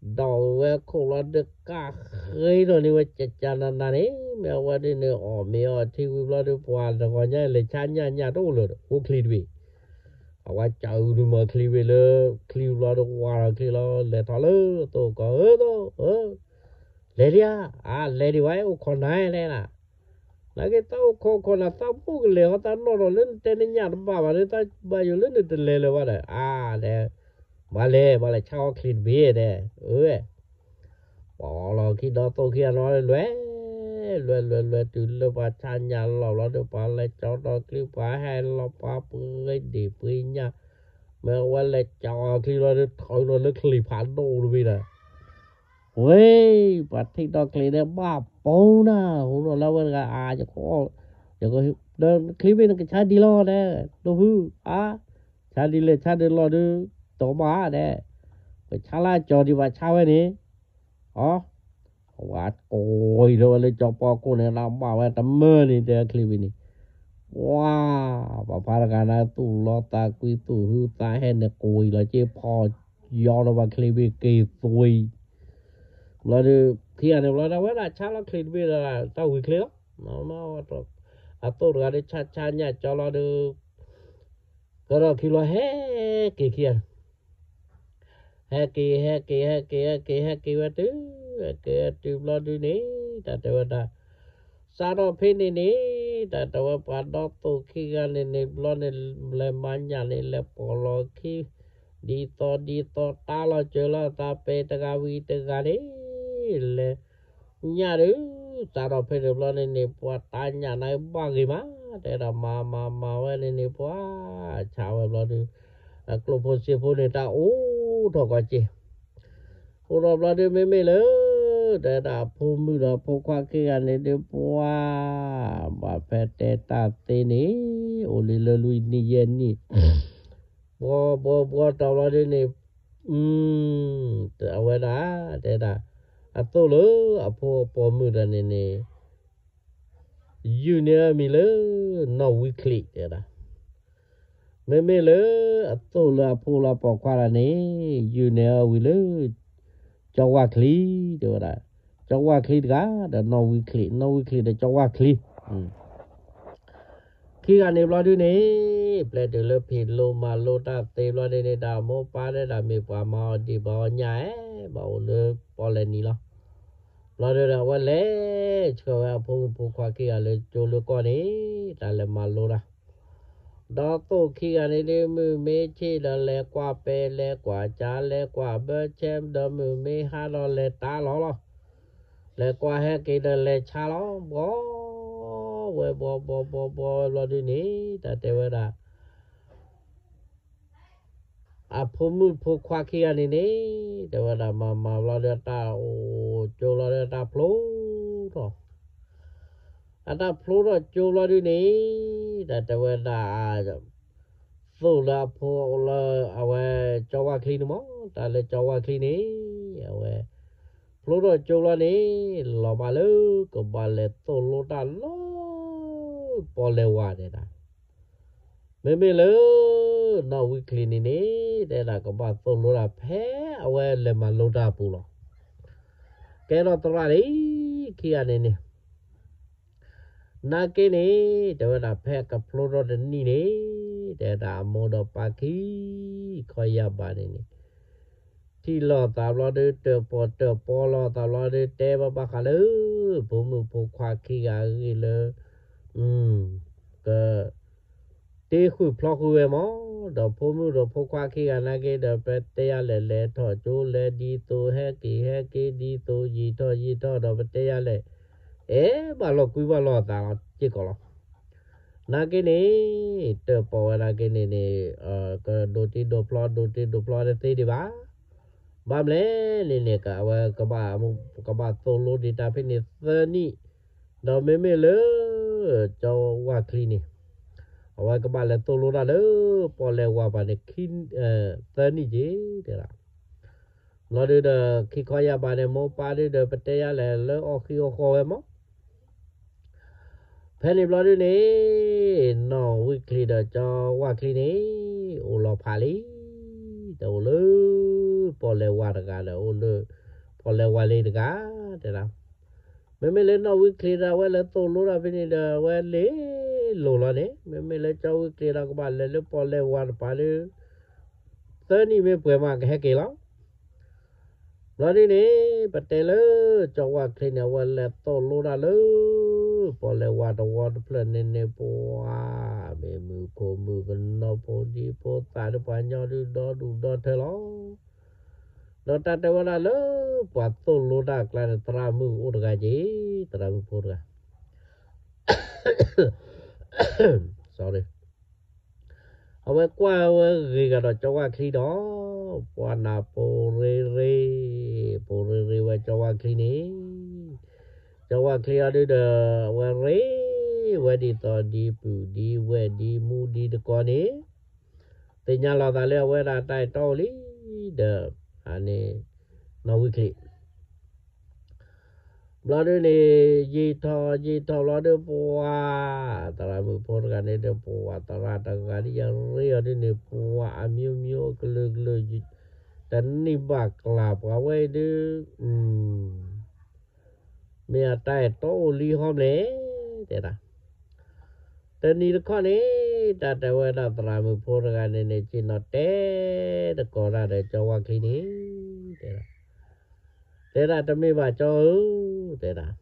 ဒီးဝဲခိၣ်လီၤဒုးကၢ်ဃ့ထီၣ်န့ၢ်ဝဲကၠးကၠးနးနးန့ၣ် မ့ၢ်အဝဲဒုန့ၣ် အီၣ်မ့ၤအီထံဝံၤဘျီဒု ပှၤတဂီၤညါလဲၤဆါညၣ်ညၣ်တအိၣ်လၢၤ အိၣ်ချံတဘ့ၣ် အဝဲကၠီအုးဒုးမၤချံဘ့ၣ်လၢ ချံဘျီဒု ဝါထီၣ်ချံလီၤ လဲၤထီၣ်လၢသိၣ်ကီၢ် ဧၢသိၣ်ဧၢ လဲၤဒံးဧါ, အါ လဲၤဒံးဝဲ အိၣ်ခိးနၤလဲၣ်နၤ, နာ်က့သးအိၣ်ခိးခိးနၤ သးဘိၣ်ကလဲၤဟီ သးနီၣ်ထီၣ်လၢနတဲနညၣ်တဘၣ်ဘၣ်ဒီး သးဘၣ်ယိၣ်လၢနတလဲၤလၢၤဘၣ်ဒီး အါ ဒီး ဘၣ်လဲၤ ဘၣ်လဲၤဆါအီၣ်ချံတဘ့ၣ်ဒီး အၢ ပှၤအီလီၤခံဒီသိၣ်ခံဂၤနီၤ လွဲ လွဲလွဲလွဲတုၤလၢပှၤဆါညၣ်လီၤဘျီဒီး ပှၤလဲၤကၠီဒီးချံ ပှၤဟဲလီၤပှၤပှ့ၤဒ့ၣ်ပှ့ၤညၣ်, မ့ၢ်အဝဲလဲၤကၠီအီၣ်ချံလီၤဒီး ထီၣ်လီၤလၢချံဖးဒိၣ်တဘ့ၣ်ဒီး ဝ့ၢ် ပှၤထံၣ်ဒီးချံဒီးဘၣ်ပူၤနၤ ဟူထီၣ်လၢဝဲတဂၤ အါ ယက ယက ဒီးချံဘ့ၣ်နကဆါဒံးလီၤဒီး ဒိၣ်ဖု အါ ဆါဒံးလဲၣ်ဆါဒံးလီၤဒုး တမၤဒီး ပဆါလၢကၠီဒံးဘၣ်ဆါဝဲန့ၣ် အီ အဝဲကိးအံၤဒီးဝဲလၢကၠီပီကိၣ်န့ၣ် လၢဘၣ်ဝဲတမၢန့ၣ် တဲချံဘ့ၣ်န့ၣ် ဝါ ပှၤဖါတဂၤန့ၣ် သူၣ်လီသးကွံ သူၣ်ဟုသးဟဲန့ၣ် ကိးအံၤလီၤက့ၤဖီယီဒီးပှၤချံဘ့ၣ်က့ၤသွံ ဘျီဒီး ခံဂၤန့ၣ်ဘျီဒီး ဝဲဒၣ်ဆါလီၤချံတဘ့ၣ်ဒီး တၢ်ဝံၤချ့လီၤ. အသိၣ်တဂၤဒီးဆါဆါညၣ်ကၠီလီၤဒီး ကဒီးခံလီၤဟဲက့ၤခံဂၤန့ၣ် ဟဲက့ၤ ဟဲက့ၤ ဟဲက့ၤ ဟဲက့ၤ ဟဲက့ၤဝဲတုၤ ဟဲက့ၤဝဲတုၤဘျီဒုန့ၣ် တၢ်တဲဝဲဒၣ် စးထီၣ်ဖဲန့ၣ်န့ၣ် တၢ်တဲဝဲပှၤဒီသိၣ်ခံဂၤန့ၣ်န့ၣ် ဘျီန့ၣ် လဲၤမၤညၣ်န့ၣ် လဲၤပိာ်လီၤခံ ဒ်သိးဒ်သိးတၢ်လီၤစၢၤလီၤသးပဲတဂၤဝံၤတဂၤန့ၣ် လဲၤ ညၣ်ဒုး စးထီၣ်ဖဲန့ၣ်ဘျီန့ၣ်န့ၣ် ပှၤတၢ်ညၣ်န့ၣ်ဘၣ်ဂ့ၤမး တဲဒၣ်မၤမၤမၤဝဲန့ၣ်န့ၣ် ပှၤဆါဝဲဘျီဒုး အကျိၣ်ဖိစ့ဖိန့ၣ် တၢ်အိၣ်ထီၣ်ကီးက့ၤ အိၣ်ထီၣ်ဘျီဒုး မ့မ့ၢ်လၢ တဲဒၣ်အဖိမုၣ်ဒီးဖိခွါခံဂၤန့ၣ်ဒုး ပှၤ ဘၣ်ဖဲတဲတၢ်သ့န့ၣ် အိၣ်လံလၢလွံၢ်နံၣ်ယဲၢ်နံၣ် ဘှီဘှီဘှီတီၤဘျီဒုးန့ၣ် အဝဲဒၣ် တဲဒၣ် အသိၣ်လၢအဖိအပိာ်မုၣ်တဂၤန့ၣ်န့ၣ် ယုၢ်န့ၢ်အမံၤလၢ နီၢ်ဝံချံ တဲဒၣ် မ့မ့ၢ်လၢအသိၣ်လၢအဖိလၢအပိာ်ခွါတဂၤန့ၣ် ယုၢ်န့ၢ်အဝံၤလၢ ကၠီဝၣ်ချံ တဲဝဲဒၣ် ကၠီဝၣ်ချံတဂၤ ဒီးနီၢ်ဝံချံ နီၢ်ဝံချံဒီးကၠီဝၣ်ချံ ခံဂၤန့ၣ်ဘျီဒုးန့ၣ် ပျဲတုၤလၢဖံးလိမၤလိတၢ်သ့ဘျီဒုးန့ၣ် တၢ်မိၢ်ပၢ်ဒဲဒၣ်မ့ၢ်ပှၤမၤအီၤဒံးဘၣ်အီၤညၣ်အဲ ဘၣ်အိၣ်လၢပီၣ်လဲၣ်နံၤလီၤ. ဘျီဒုးဒီးအဝဲလဲၤဆှၢဝဲအဖိမုၣ်ဖိခွါခံဂၤလၢကၠိလၢကီၢ်န့ၣ် တၢ်လဲၤမၤလိတၢ် ဒီးသိၣ်ခံဂၤန့ၣ်ဒုး မုၢ်မ့ၢ်ဆ့ၣ်ဒီးလဲၤကွၢ်ပဲ လဲၤကွၢ်ကၠါ လဲၤကွၢ်ဘၢဆဲ ဒီးမုၢ်မ့ၢ်ဟါဒီးလဲၤတၢ်လီၤလီၤ. လဲၤကွၢ်ဟဲက့ၤဒီးလဲၤဆါလီၤ ဘှီဝဲဘှီဘှီဘှီဘှီဝဲဘျီဒုးန့ၣ် တၢ်တဲဝဲဒၣ် အဖိမုၣ်ဖိခွါခံဂၤန့ၣ်န့ၣ် တဲဝဲဒၣ်မၤမၤဘျီဒီးတၢ်အိၣ်ကၠိလီၤဒီးတၢ်ဖျိထီၣ် အတၢ်ဖျိထီၣ်ကၠိဘျီဒုးန့ၣ် တၢ်တဲဝဲဒၣ် သိၣ်လၢအဖိလၢအဝဲကၠီဝၣ်ချံန့ၣ်မး တၢ်လၢကၠီဝၣ်ချံန့ၣ် အဝဲ ဖျိထီၣ်ကၠိဘျီန့ၣ် လီၤဘၣ်လၢကဘၣ်လဲၤသိၣ်လိတၢ်လၢ ပီၣ်လဲၣ်ဝါတဲဒၣ် မ့မ့ၢ်လၢ နီၢ်ဝံချံန့ၣ်န့ၣ် တဲဒၣ်ကဘၣ်သိၣ်လိတၢ်ဖဲအဝဲလဲၤမၤလိတၢ်အပူၤလီၤ. ကဲထီၣ်သရၣ်န့ၣ် ခံဂၤန့ၣ်န့ၣ် နာ်က့န့ၣ် တဲဝဲဒၣ်ဖဲကဖျိထီၣ်တနံၣ်န့ၣ် တဲဒၣ်အမိၢ်ဒီးပၢ်ခံ ခီယၢ်ဘၣ်န့ၣ်န့ၣ် ထံၣ်လိာ်သးဘျီဒီး တၢၣ်ပီၣ်တၢၣ်ပီလိာ်သးဘျီဒီး တဲဘၣ်ဘၣ်ဃးလၢ ဖိမုၣ်ဖိခွါခံဂၤအဂ့ၢ်လၢ က တ့ဃုာ်ဖျီဃုာ်ဝဲမး, ဒီးဖိမုၣ်ဒီးဖိခွါခံဂၤနာ်က့ဒီး ပတဲယၤလဲၣ်လဲၤထီၣ်ကၠိလဲၤဒ်သိး ဟဲက့ၤဟဲက့ၤဒ်သိး ယံာ်ထီၣ်ယံာ်ထီၣ်ဒီး ပတဲယၤလဲၣ် အဲၣ်ဘၣ်လိာ်ကွံဘၣ်လိာ်အသးလီၤစ့ၢ်ကီးလီၤ. နာ်က့န့ၣ် တၢၣ်ပီၣ်ဝဲဒၣ်က့န့ၣ်န့ၣ် ကဒိးတ့ဒိးဖျီ ဒိးတ့ဒိးဖျီတသ့ဒံးဘၣ်. ဘၣ်မလဲၣ်န့ၣ်န့ၣ် အဝဲ ကဘၣ်သိၣ်လိဒံးတၢ်ဖဲန့ၣ်သၢနံၣ်, ဒီးမ့မ့ၢ်လၢ ကၠီဝၣ်ချံန့ၣ် အဝဲကဘၣ်လဲၤသိၣ်လိတၢ်လၢ ပီၣ်လဲၣ်ဝါပၤန့ၣ် သၢနံၣ်က့ၤ တဲဒၣ်. ဘျီဒုဒီး ခံခီယၢ်ဘၣ်န့ၣ် မိၢ်ပၢ်ဒုဒီး ပတဲယၤလဲၣ်လၢအီၣ်ဃံအီၣ်ဃီဝဲမး. ဖဲန့ၣ်ဘျီဒုန့ၣ် နီၢ်ဝံချံဒီးကၠီဝၣ်ချံန့ၣ် အိၣ်လီၤဖးလံ, တအိၣ်လၢ ပီၣ်လဲၣ်ဝါတဂၤဒီး အိၣ်လၢပီၣ်လဲၣ်ဝါလံတဂၤ, တဲဒၣ်. မ့မ့ၢ်လၢနီၢ်ဝံချံဒီး အဝဲလဲၤသိၣ်လိတၢ်ဖဲန့ၣ်ဒီး အဝဲလ့ၤလိၤလီၤန့ၣ်, မ့မ့ၢ်လၢကၠီဝံချံဒီး ကဘၣ်လဲၤလၢပီၣ်လဲၣ်ဝါတပၤဒီး သၢနံၣ်မ့ၢ်ပှဲၤမး ကဟဲက့ၤလီၤ. ဘျီဒုန့ၣ် ပတဲလၢ ကၠီဝၣ်ချံန့ၣ် အဝဲလဲၤသိၣ်လိတၢ်လၢ ပီၣ်လဲၣ်ဝါတဝီတဖျၢၣ်န့ၣ်န့ၣ် ပှၤ မ့ၢ်မုၣ်ခိၣ်မုၣ်ကနီၤ ဖိဒံဖိသၣ်ဒီး ပှၤညီဒုး ဒီဒူၣ်ဒီထၢလီၤ. ဒီးတၢ်တဲဝဲဒၣ်လၢ ပှၤသိၣ်လိတၢ်အကျါန့ၣ် သရၣ်မုၣ်အိၣ်တဂၤက့ၤ, သရၣ်မုၣ်ဖိတဂၤ sorry အဝဲကွၢ်ဝဲဂ့ၤဂၤဒီးကၠီဝၣ်ချံဒီး ပှၤနၢ်ပူၤရ့ရ့, ပူၤရ့ရ့ဝဲကၠီဝၣ်ချံန့ၣ်, ကၠီဝၣ်ချံအီၤဒုဒီး အဝဲရ့ဝဲဒ်သိးဒ်ပုၢ်ဒ်ဝဲၢ်ဒ်မူဒ်တကိးန့ၣ်, သ့ၣ်ညါလီၤသးလၢအဝဲဒၣ်တၢ်အဲၣ်တီအိၣ်လံ, ဒီး အန့ၣ် နီၢ်ဝံချံ ဘျီဒုန့ၣ် ယံာ်ထီၣ်ယံာ်ထီၣ်ဘျီဒု ပှၤ သရၣ်မုၣ်ဖိတဂၤန့ၣ်ဒီး ပှၤသရၣ်တဂၤဒ်ယရ့အီၤဒုန့ၣ် ပှၤအမျိုးမျိုးကလုာ်ကလုာ် တနံၣ်ဘၣ်ကျၢ်ပှၤဝဲဒု မ့ၢ်အတၢ်အဲၣ်တီအိၣ်လံဟီမ့ၢ် တဲဒၣ်. တနံၤတခီန့ၣ် တၢ်တဲဝဲဒၣ်သရၣ်မုၣ်ဖိတဂၤန့ၣ်န့ၣ် ဆ့ၣ်နီၤတဲတကိးတၢ်ဒီးကၠီဝၣ်ချံန့ၣ် တဲဒၣ်, တဲဒၣ်တမ့ၢ်ဘၣ်ကၠီဧၢ, တဲဒၣ်,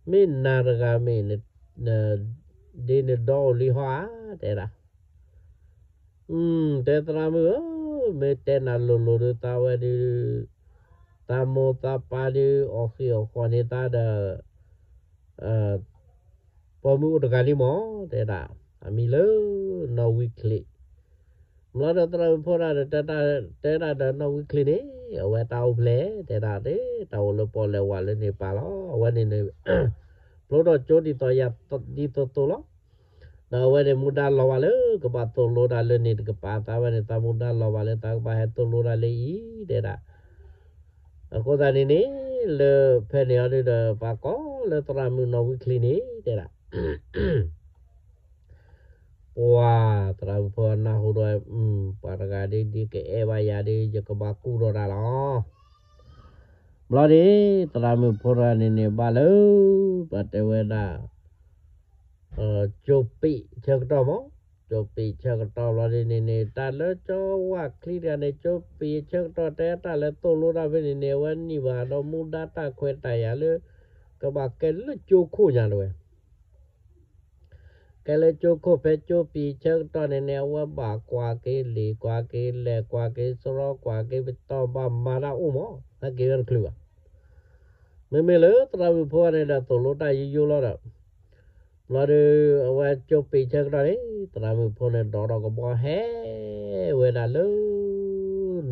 မ့ၢ်နၤတဂၤမ့ၢ် ဒ်နဒီအိၣ်လံဟီဧါ, တဲဒၣ်. တဲသရၣ်မုၣ်ဧၢ, မ့ၢ်တဲနၤလိၤလိၤဒု သးဝဲဒု သးမိၢ်သးပၢ်ဒု အီၣ်ဃံအီၣ်ဃီန့ၢ်သးဒီး ပိာ်မုၣ်အိၣ်တဂၤလံမး တဲဒၣ်, အမံၤလၢ နီၢ်ဝံချံ. ဘျီဒီးသရၣ်မုၣ်ဖိတဂၤဒီး တဲဒၣ်ဒီးနီၢ်ဝံချံန့ၣ် အဝဲတၢ်အိၣ်ဖျဲၣ် တဲဒၣ်, တၢ်အိၣ်လၢပီၣ်လဲၣ်ဝါလၢန့ၣ်ပၢ်လီၤ. အဝဲန့ၣ်န့ၣ် ဖျိထီၣ်ကၠိဒ်သိးယၤဒ်သိးသိးလီၤ. ဒီးအဝဲန့ၣ်မူဒါလီၤဘၣ်လၢ ကဘၣ်သိၣ်လိတၢ်လၢန့ၣ်တကပၤ, သးဝဲန့ၣ် သးမူဒါလီၤဘၣ်လၢ သးကဘၣ်ဟဲသိၣ်လိတၢ်လၢအံၤ တဲဒၣ်. အဃိသတးန့ၣ်န့ၣ် လၢဖဲန့ၣ်အီၤဒုဒီး ပှၤကိးလၢသရၣ်မုၣ်နီၢ်ဝံချံန့ၣ် တဲဒၣ်. ပှၤသရၣ်မုၣ်ဖိနၢ်ဟူဒီး ပှၤတဂၤဒ်ဒ်ကအဲၣ်ဘၣ်ယၤဒ် ယကဘၣ်ကူၣ်ဒီးတၢ်လီၤ. ဘျီဒ် သရၣ်မုၣ်ဖိတဂၤန့ၣ်န့ၣ် ဘၣ်လၢ ပှၤတဲဝဲဒၣ် ကၠိပ့ၣ်ဆၢကတီၢ်မး, ကၠိပ့ၣ်ဆၢကတီၢ်ဘျီဒ်န့ၣ်န့ၣ် တၢ်လၢကၠီဝၣ်ချံတဂၤန့ၣ် ကၠိပ့ၣ်ဆၢကတီၢ်တဲတၢ်လၢသိၣ်လိတၢ်ဖဲန့ၣ်န့ၣ် အဝဲန့ၢ်ဘၣ်ဒီးမူဒါတၢ်ခွဲးတၢ်ယာ်လၢ ကဘၣ်ကဲလၢကၠိခိၣ်ညါတဝဲ ကဲလၢကၠိခိၣ်ဖဲကၠိပ့ၣ်ဆၢကတီၢ်န့ၣ်န့ၣ် အဝဲဘၣ်ကွၢ်က့ၤလံာ် ကွၢ်က့ၤလဲၢ် ကွၢ်က့ၤစရီ ကွၢ်က့ၤပတီၢ် ဘၣ်မၤတၢ်အိၣ်မး ဟဲက့ၤဝဲတချုးဘၣ်. မ့မ့ၢ်လၢသရၣ်မုၣ်ဖိန့ၣ်ဒီး သိၣ်လိတၢ်ယိယိလီၤဒီး ဘျီဒီး အဝဲကၠိပ့ၣ်ဆၢကတီၢ်န့ၣ် သရၣ်မုၣ်ဖိန့ၣ် ဒီးဒီးကဘီဟဲဝဲဒၣ်လၢ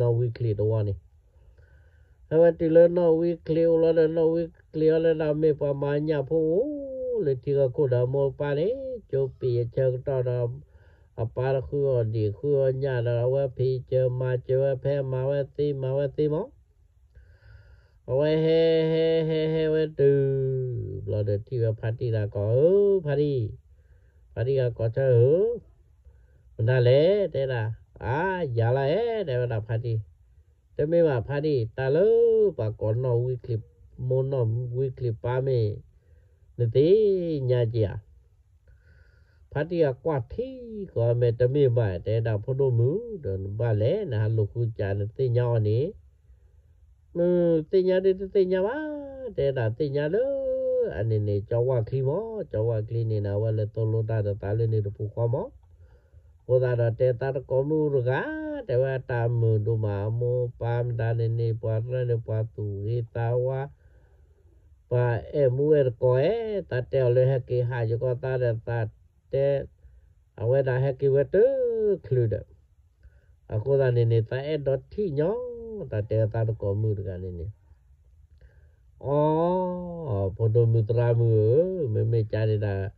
နီၢ်ဝံချံတဝီန့ၣ် ဟဲဝဲတုၤလၢနီၢ်ဝံချံအိၣ်လီၤဒီး နီၢ်ဝံချံအီၤလၢဒၣ်မ့ၢ်ပှၤမၤညၣ်ဖိအိၣ် လၢထံဂၤခိၣ်ဒီးအမိၢ်အပၢ်န့ၣ် ကၠိပ့ၣ်အဆၢကတီၢ်ဒီး အပၢ်တဃုအီၣ်ဒံၣ်ဃုအီၣ်ညၣ်ဒီး အဝဲဖံးစၢၤမၤစၢၤဝဲ ဖဲမၤဝဲသ့မၤဝဲသ့မး အဝဲဟဲ ဟဲ ဟဲ ဟဲဝဲတုၤ ဘျီဒီးထံၣ်ဝဲဖါတံၢ်တဂၤကိးဧၢ ဖါတံၢ်, ဖါတံၢ်တဂၤကိးဆၢဧၢ, မတၤလဲၣ် တဲဒၣ်, အါ ယၤလီၤအဲၣ် တဲဝဲဒၣ်ဖါတံၢ်, တမ့ၢ်ဘၣ်ဖါတံၢ် တၢ်လၢပှၤကိးနီၢ်ဝံချံ မိၢ်နီၢ်ဝံချံပၢ်မ့ၢ် နသ့ၣ်ညါက့ၤဧါ ဖါတံၢ်အကွၢ်ထံကီၢ်မ့ၢ်တမ့ၢ်ဘၣ် တဲဒၣ်ဖိဒိၣ်မုၣ် ဒီးနဘၣ်လဲၣ် နဟးလိာ်ဃုစၢ်နသ့ၣ်ညါအီၤန့ၣ်, မ့ၢ်သ့ၣ်ညါဒ်တသ့ၣ်ညါဘၣ်, တဲဒၣ်သ့ၣ်ညါလၢ အန့ၣ်န့ၣ် ကၠီဝၣ်ချံမး, ကၠီဝၣ်ချံန့ၣ် အဝဲလဲၤသိၣ်လိတၢ်ဒီးသးလၢန့ၣ်တပူၤဃီမး, အဃိသတးဒီးတဲသးတကိးမုၣ်တဂၤ, တဲဝဲတၢ်မုာ်ဒိၣ်မး အမိၢ်ပၢ်မတၤန့ၣ်န့ၣ် ပှၤရဲၣ်န့ၣ် ပှၤသူၣ်ဂ့ၤသးဝါ ပှၤအဲၣ်မူအဲၣ်တကိးဧဲ, သးတဲအီၤလၢဟဲက့ၤဟးယကီသးဒီးသးတဲ, အဝဲဒၣ်ဟဲက့ၤဝဲတချုးဒီး, အဃိသတးန့ၣ်န့ၣ် သးအဲၣ်ဒိးထံၣ်ညီ, တၢ်တဲသးတကိးမုၣ်တဂၤန့ၣ်န့ၣ်, အီ, ဖိဒိၣ်မုၣ်သရၣ်မုၣ်ဧၢ, မ့မ့ၢ်ကန့ၣ်ဒၣ်,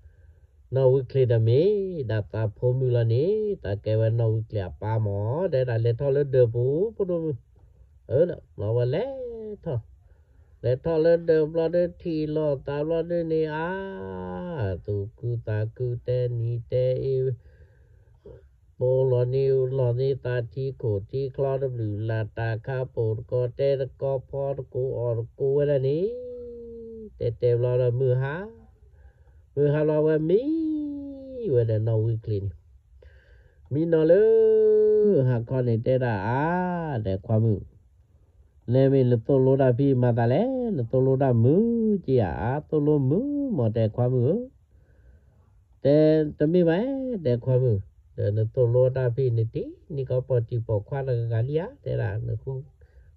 နီၢ်ဝံချံဒီးမ့ၢ်ဒၣ်သးဖိမုၣ်လီၤန့ၣ်, သးကဲဝဲနီၢ်ဝံချံအပၢ်မး, တဲဒၣ်လဲၤထီၣ်လၢဒၢးပူၤ ဖိဒိၣ်မုၣ်, အၢ, ဘျီဝဲလဲၤထီၣ် လဲၤထီၣ်လၢဒၢးဘျီဒုး ထံၣ်လိာ်သးဘျီဒုးန့ၣ် အါ, သူၣ်ခုသးခု တဲနံၤတဲအ့ ပိာ်လီၤန့ၢ်လီၤန့ၢ်သး ထံခိၣ်ထံချီ တဘျုးလၢ်တၢ်ခါ ပိာ်တကိးတဲတကိး ဖီတကိးအီၣ်တကိးဝဲဒၣ်န့ၣ်, တဲတဲဘျီဒီး မုၢ်ဟါ, မုၢ်ဟါလီၤဝဲ မံဝဲဒီး နီၢ်ဝံချ့န့ၣ်, မံနီၤလၢဟါခီန့ၣ် တဲဒၣ်အါ, ဒီးခွါမုၣ်, လဲမ့ၢ်နသိၣ်လိတၢ်ဖံးမၤသးလဲၣ်, နသိၣ်လိတၢ်မုာ်က့ဧါ, အါ သိၣ်လိမုာ်မး ဒီးခွါမုၣ်ဧၢ, တဲတမ့ၢ်ဘၣ်, ဒီးခွါမုၣ်, ဒီးနသိၣ်လိတၢ်ဖံးန့ၣ် တနံၤကီး ပိာ်တံၢ်ပိာ်ခွါတဂၤဂၤလံဧါ, တဲဒၣ် နဃု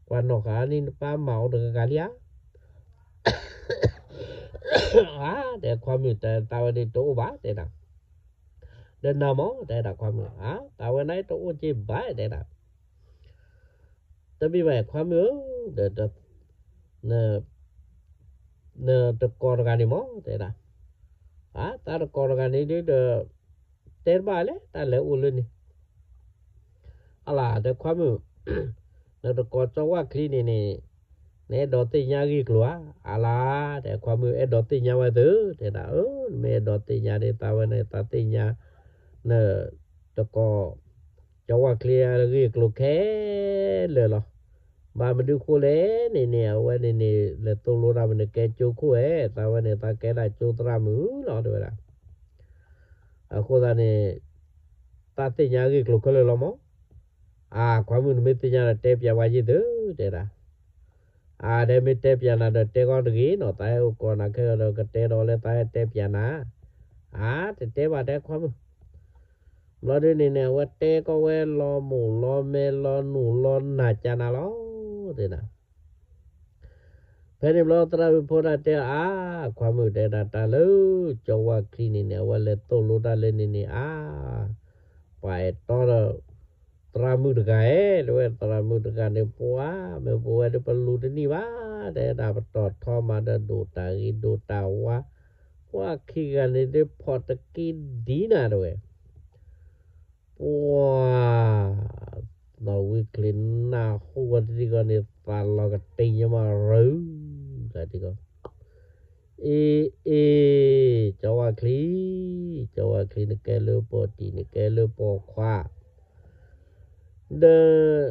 ကွၢ်နီၣ်ဃာ်န့ၣ် နပၢ်မၤအိၣ်တဂၤဂၤလံဧါ, အါ, ဒီးခွါမုၣ် တဲသးဝဲဒၣ် တအိၣ်ဘၣ် တဲဒၣ်, ဒီးနၤမး တဲဒၣ်ခွါမုၣ်, အါ သးဝဲန့ၣ် တအိၣ်က့ဘၣ် တဲဒၣ်, တမ့ၢ်ဘၣ်ခွါမုၣ်ဧၢ, ဒီး နတကိးတဂၤန့ၣ်မး တဲဒၣ်, အါ သးတကိးတဂၤန့ၣ်ဒုးဒီး တဲတဘၣ်လဲၣ် တၢ်လဲၤအိၣ်လၢန့ၣ်, အလၤ ဒီးခွါမုၣ်, နတကိးကၠီဝၣ်ချံန့ၣ်န့ၣ်, နအဲၣ်ဒိးသ့ၣ်ညါဂ့ၢ်ကျိၤဧါ, အလၤ, ဒီးခွါမုၣ် အဲၣ်ဒိးသ့ၣ်ညါဝဲသ့ၣ် တဲဒၣ်, အၢ နမ့ၢ်အဲၣ်ဒိးသ့ၣ်ညါဒီး သးဝဲန့ၣ် သးသ့ၣ်ညါ နတကိး ကၠီဝၣ်ချံအဂ့ၢ်ကျိၤခဲလၢာ်လီၤ, ဘၣ်မနုၤဃိလဲၣ်န့ၣ်န့ၣ် အဝဲန့ၣ်န့ၣ် လဲၤသိၣ်လိတၢ်မုာ် နကဲကၠိခိၣ်ဧဲ, သးဝဲန့ၣ် သးကဲဒၣ်ကၠိသရၣ်မုၣ်လီၤ တဲဝဲဒၣ်, အဃိသတးန့ၣ် သးသ့ၣ်ညါဂ့ၢ်ကျိၤခဲလၢာ်လီၤမး, အါ ခွါမုၣ် နမ့ၢ်သ့ၣ်ညါဒီး တဲပျးဝဲယ့ၢ်သ့ၣ် တဲဒၣ်, အါ ဒီးမ့ၢ်တဲပျးနၤဒီး တဲကီတဂ့ၤနီၤ, သးဟဲအိၣ်ကိးနၤခဲအံၤဒီး ကတဲဒီးလၢသးဟဲတဲပျးနၤ, အါ တတဲဘၣ် တဲခွါမုၣ်, ဘျီဒုးန့ၣ်န့ၣ် အဝဲတဲကီဝဲလီၤမိၢ်လီၤမဲလီၤနူၢ်လီၤနၢ်ကၠးနၤလီၤ, တဲဒၣ်, ဖဲန့ၣ်ဘျီ သရၣ်မုၣ်ဖိဒၣ်တဲအါ, ခွါမုၣ် တဲဒၣ် တၢ်လၢကၠီဝၣ်ချံန့ၣ်န့ၣ် အဝဲလဲၤသိၣ်လိတၢ်လၢန့ၣ်န့ၣ် အါ, ပှၤအဲၣ်တီဒီး သရၣ်မုၣ်တဂၤဧဲ, တဲဝဲ သရၣ်မုၣ်တဂၤန့ၣ် ပှၤမ့ၢ်ပဝဲဒၣ်ပလူၤတနံၣ်ဘၣ်, တဲဒၣ် ပတီၢ်ထီမးဒီး ဒိၣ်တၢ်ဂ့ၤဒိၣ်တၢ်ဝါ, ပှၤခံဂၤန့ၣ်ဒုး ဖီၣ်တက့ၢ်ဒ်နၤ တဲဝဲ ပှၤ, နီၢ်ဝံချ့နၢ်ဟူဝဲတထံၣ်ဃီန့ၣ် သးလီၤကတ့ၢ်ညါမးရၢ, တထံၣ်ဃီ, အ့ အ့, ကၠီဝၣ်ချံ, ကၠီဝၣ်ချံ နကဲလၢပိာ်တံၢ် နကဲလၢပိာ်ခွါ, ဒီး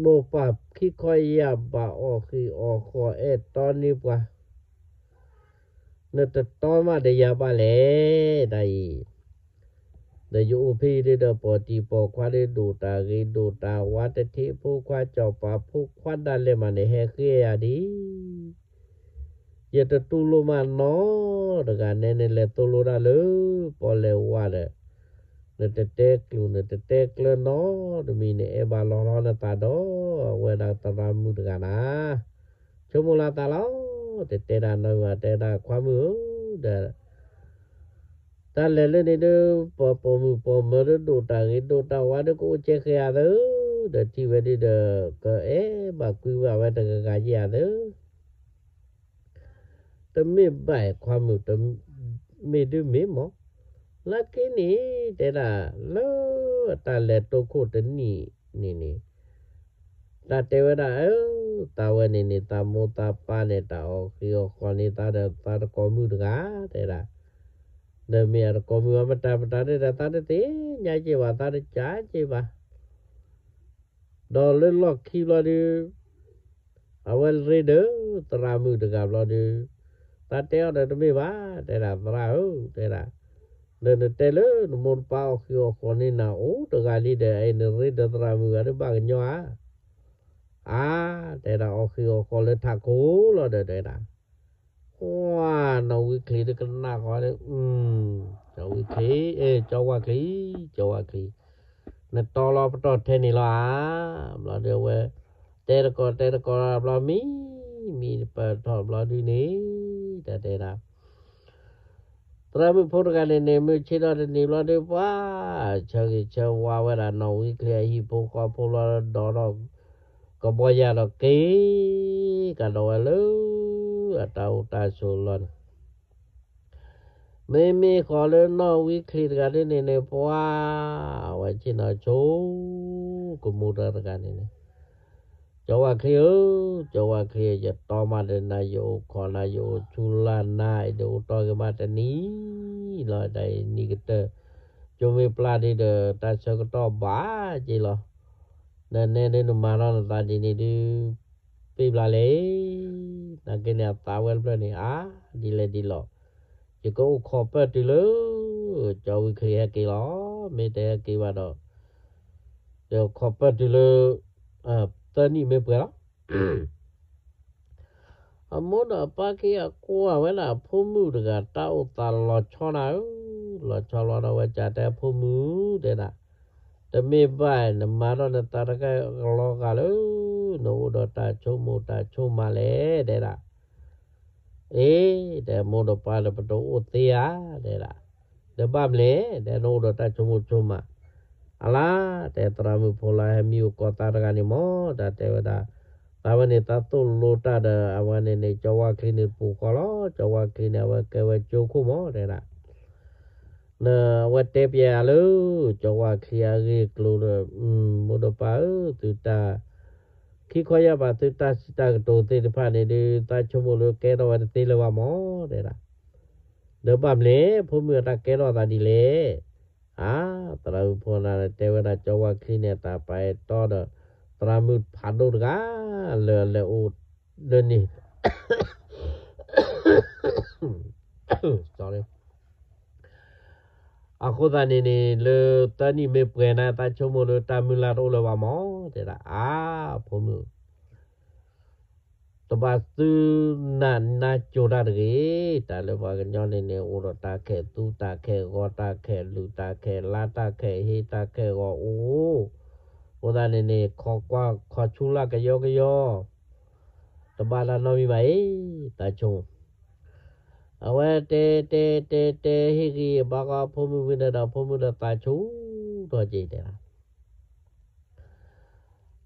မိၢ်ပၢ်ခံခီယၢ်ဘၣ်အီၣ်ဃံးအီၣ်ဃီၤ အဲၣ်တီန့ၢ်ပှၤ, နတတီမးဒီးယၤဘၣ်လဲၣ် တၢ်အံၤ, ဒီးယအိၣ်ဖဲအံၤဒုးဒီး ပိာ်တံၢ်ပိာ်ခွါဒုး ဒိၣ်တၢ်ဂ့ၤဒိၣ်တၢ်ဝါ တထံၣ်ဖိခွါစီၤပၤဖိခွါဒၣ်လဲာ်မးန့ၣ် ဟဲဃ့ယၤဒ် ယတတူၢ်လိာ်မးနီတဂၤန့ၣ် နလဲၤသိၣ်လိတၢ်လၢ ပီၣ်လဲၣ်ဝါဒီး နတတဲကျိၤ နတတဲကျၢၤနီတမံၤန့ၣ် အဲၣ်ဘၣ်လီၤလီၤနသးဒီး အဝဲဒၣ်သရၣ်မုၣ်တဂၤနၤ, ဆိကမိၣ်လၢသးလီၤ, တတဲဒၣ်နီတမံၤ တဲဒၣ်ခွါမုၣ်ဧၢ, ဒီး တၢ်လဲၤလၢန့ၣ်ဒီး ပှၤပိာ်မုၣ်ပိာ်မၢၤဒီး ဒိၣ်တၢ်ဂ့ၤဒိၣ်တၢ်ဝါဒီး ကအိၣ်ကဲဃဲၤအသး, ဒီးထံၣ်ဝဲဒုးဒီး ကအဲၣ်ဘၣ်ကွံဘၣ်ဝဲတဂၤဂၤယဲၢ်အသး, တမ့ၢ်ဘၣ်ခွါမုၣ်, တမ့ၢ်ဒုးမ့ၢ်မး, လၢခံန့ၣ် တဲဒၣ်လၢ တၢ်လဲၤတိခိၣ်တနံၣ်န့ၣ်န့ၣ် တၢ်တဲဝဲဒၣ်အၢ, သးဝဲန့ၣ်န့ၣ် သးမိၢ်သးပၢ်န့ၣ် တၢ်အီၣ်ဃံးအီၣ်ဃီၤန့ၢ်သးဒီး သးတကိးမုၣ်တဂၤ တဲဒၣ်, ဒီးမ့ၢ်အတကိးမုၣ်အမတၤမတၤဒၣ်ဒီး သးတသ့ၣ်ညါက့ၤဘၣ် သးတကးက့ၤဘၣ်, ဒီးလၢလီၢ်ခံဘျီဒုး အဝဲရ့ဒီးသရၣ်မုၣ်တဂၤဘျီဒုး, သးတဲအီၤဒီးတမ့ၢ်ဘၣ်, တဲဒၣ်သရၣ်ဧၢ, တဲဒၣ်, ဒီးနတဲလၢနမိၢ်နပၢ်အီၣ်ဃံးအီၣ်ဃီၤန့ၢ်နၤအိၣ်တဂၤလံဒီး အံၤနရ့ဒီးသရၣ်မုၣ်ဂၤဒုးဘၣ်ကညီဧါ, အါ, တဲဒၣ်အီၣ်ဃံးအီၣ်ဃီၤလၢထးခိၣ်လီၤဒီး တဲဒၣ် ပှၤနီၢ်ဝံချံတကနၣ်ဃီဒီး, ကၠီဝံချံ, အဲ ကၠီဝၣ်ချံ, ကၠီဝၣ်ချံ, နတီလီၤပတီၢ်ထဲန့ၣ်လီၤဧါ, ဘျီဒုးအဝဲ, တဲတကိးတဲတကိးဘျီမံ, မံပၢၢ်ထီၣ်ဘျီဒုးန့ၣ်, တၢ်တဲဒၣ် သရၣ်မုၣ်ဖိတဂၤန့ၣ်န့ၣ် မုၢ်ဆ့ၣ်ထီၣ်တနံၤဘျီဒုး ပှၤ, ဆၢဂ့ၤဆၢဝါဝဲဒၣ်နီၢ်ဝံချံအဟံၣ်ဖိဃီဖိလီၤဒီး ကဘီယၢ်ဒီးက့ၤ, ကဒီးဝဲလၢ အတၢ်အိၣ်တၢ်ဆိးလီၤန့ၣ်, မ့မ့ၢ်ဃီၤလၢနီၢ်ဝံချံတဂၤဒ်န့ၣ်န့ၣ် ပှၤ, အဝဲဆ့ၣ်နီၤဆိ, ကမူတၢ်တဂၤန့ၣ်န့ၣ်, ကၠီဝၣ်ချံဧၢ, ကၠီဝၣ်ချံဧၢ, ယတီမးတနၤ ယအိၣ်ခိးနၤ ယအိၣ်ဆူလၢ်နၤ အံၤဒီးအိၣ်တီၢ်က့ၤမးတနံၤလီၤ. တၢ်အံၤနံၤကတၢၢ် ကၠိမ့ၢ်ပျၢ်ဒံးဒီး တၢ်ဆၢကတီၢ်ဘၣ်က့ၤလီၤ. နနဲဒုးနမၤထီၣ်နသးဒ်န့ၣ်ဒုး ပ့ၢ်ဘျါလဲၣ်. နာ်က့န့ၣ် အသးဝဲတဖျၢၣ်န့ၣ် အါ ဒ်လဲၣ်ဒ်လဲၣ်, ယကအိၣ်ခိးပၢၢ်တုၤလၢ ကၠီဝၣ်ချံဟဲက့ၤလီၤ. မ့ၢ်တဟဲက့ၤဘၣ်ဒီး ယခိးပၢၢ်တုၤလၢ သၢနံၣ်မ့ၢ်ပှဲၤလီၤ. အမိၢ်ဒီးအပၢ်ခံဂၤကွၢ်ဝဲဒၣ်အဖိမုၣ်တဂၤ တၢ်အိၣ်သးလီၤဆီနၤဧၢ, လီၤဆီလီၤဒီး အဝဲစံးတဲအဖိမုၣ် တဲဒၣ်, တမ့ၢ်ဘၣ် နမၤထီၣ်နသးတဂၤလီၤဂာ်လၢ နအိၣ်ဒီးတၢ်ဆိကမိၣ်တၢ်ဆိကမးလဲၣ် တဲဒၣ်. အ့ တဲမိၢ်ဒီးပၢ်ဒီး ပတအိၣ်သ့ဧါ တဲဒၣ်. ဒီးဘၣ်မနုၤလဲၣ် တဲနအိၣ်ဒီးတၢ်ဆိကမိၣ်ဆိကမး. အလါ တဲသရၣ်မုၣ်ဖိလၢဟဲမံအိၣ်ကိးသးတဂၤန့ၣ်မ့ၢ် တၢ်တဲဝဲဒၣ်, သးဝဲန့ၣ်သးသိၣ်လိတၢ်ဒီး အဝဲန့ၣ်န့ၣ် ကၠီဝၣ်ချံန့ၣ်တပူၤဃီလီၤ. ကၠီဝၣ်ချံန့ၣ် အဝဲကဲဝဲကၠိခိၣ်မ့ၢ် တဲဒၣ်. အဝဲတဲပျဲယၤလၢ ကၠီဝၣ်ချံအဂ့ၢ်အကျိၤဒီး, မိၢ်ဒီးပၢ်ဧၢ, သုတၢ် ခံခီယၢ်ဘး သုတၢ်စံးတၢ်ကတိၤသ့ၣ်တဖၣ်န့ၣ်ဒုး သးဆိကမိၣ်လၢကဲထီၣ်ဝဲတသ့လၢၤဘၣ်မ့ၢ် တဲဒၣ်. ဒီးဘၣ်မနုၤလဲၣ် ဖိမုၣ်အတၢ်ကဲထီၣ်သးဒ်လဲၣ်. အါ သရၣ်မုၣ်ဖိနၤတဲဝဲဒၣ် ကၠီဝၣ်ချံန့ၣ် အတၢ်ပာ်အဲၣ်တီဒီး သရၣ်မုၣ်ဖးဒိၣ်တဂၤ လၢအလဲၤအိၣ်လၢန့ၣ် sorry အဃိသတးန့ၣ်န့ၣ် လၢသၢနံၣ်မ့ၢ်ပှဲၤန့ၣ် သးဆိကမိၣ်လၢတၢ်မုၢ်လၢ်တအိၣ်လၢၤဘၣ်မ့ၢ် တဲဒၣ်. အါ ဖိမုၣ် တဘၣ်သုနၢ်နၢ်ကၠိၤတၢ်တဂ့ၤ, တၢ်လၢပှၤကညီန့ၣ်န့ၣ် အိၣ်ဒီးတၢ်ခဲၣ်သူတၢ်ခဲၣ်ဂီၤ တၢ်ခဲၣ်လုၢ်တၢ်ခဲၣ်လါ တၢ်ခဲၣ်ဟ့တၢ်ခဲၣ်ဂီၤအိၣ်, အဃိသတးန့ၣ်န့ၣ် ခိးကွၢ်ခိးဆူလၢ်ကယီကယီ တဘၣ်တၢ်နီတမံၤဘၣ်အံၤ သးဆိကမိၣ်. အဝဲတဲတဲတဲတဲဟ့ၣ်ဂံၢ်ဘါဃီဖိမုၣ်ဝံၤဒီး ဖိမုၣ်ဒီးသးဆူၣ်ထီၣ်က့ၤတဲဒၣ်.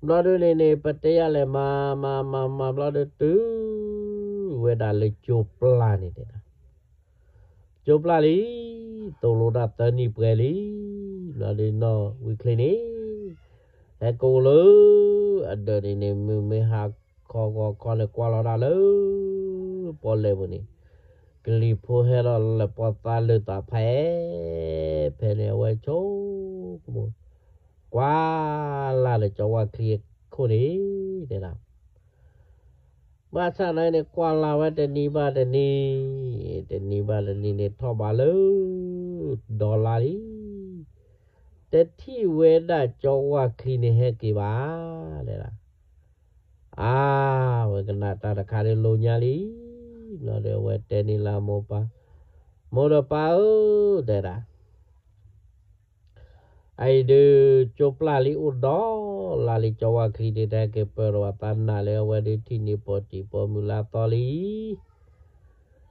ဘျီဒုန့ၣ်န့ၣ် ပတဲယၤလဲၣ် မၤမၤမၤမၤဘျီဒု တုၤဝဲဒၣ်လၢကၠိပျၢ်န့ၣ်တဲဒၣ်. ကၠိပျၢ်လံ, သိၣ်လိတၢ်သၢနံၣ်ပှဲၤလံ, ဘျီဒုနီၢ်ဝံချ့န့ၣ် ဟဲကိးလၢ အဒၢးန့ၣ်န့ၣ် မုၢ်မ့ၢ်ဟါခီဂီၤခီန့ၣ် ကွၢ်လီၤတၢ်လၢ ပီၣ်လဲၣ်ပူၤန့ၣ် ကလံၤဖိဟဲဒီးလၢပီၣ်သးလၢာ်သးဖဲ ဖဲန့ၣ်အဝဲဆိကမိၣ် ကွၢ်လၢ်လၢကၠီဝၣ်ချံအခိၣ်န့ၣ် တဲဒၣ်. ဘၣ်ဆၣ်သနာ်က့န့ၣ် ကွၢ်လၢ်ဝဲတနံၤဘၣ်တနံၤ, တနံၤဘၣ်တနံၤန့ၣ် ထီၣ်ဘးလၢ ဒီလါလံ. တထံၣ်ဝဲဒၣ်ကၠီဝၣ်ချံန့ၣ်ဟဲက့ၤဘၣ် တဲဒၣ်. အါ ဝဲကနၣ်တၢ်တခါဒီးလိၤညါလံ, ဘျီဒီးအဝဲတဲန့ၢ်လၢမိၢ်ပၢ်, မိၢ်ဒီးပၢ်ဧၢ, တဲဒၣ်. အအံၤဒုး ကၠိပျၢ်လံအိၣ်ဒီလါလံ ကၠီဝၣ်ချံဒုး တဟဲက့ၤပၢၢ်ဒီးဘၣ် သးနာ်လၢအဝဲဒုးထံၣ်န့ၢ်ပိာ်တံၢ်ပိာ်မုၣ်လၢအသီလံ.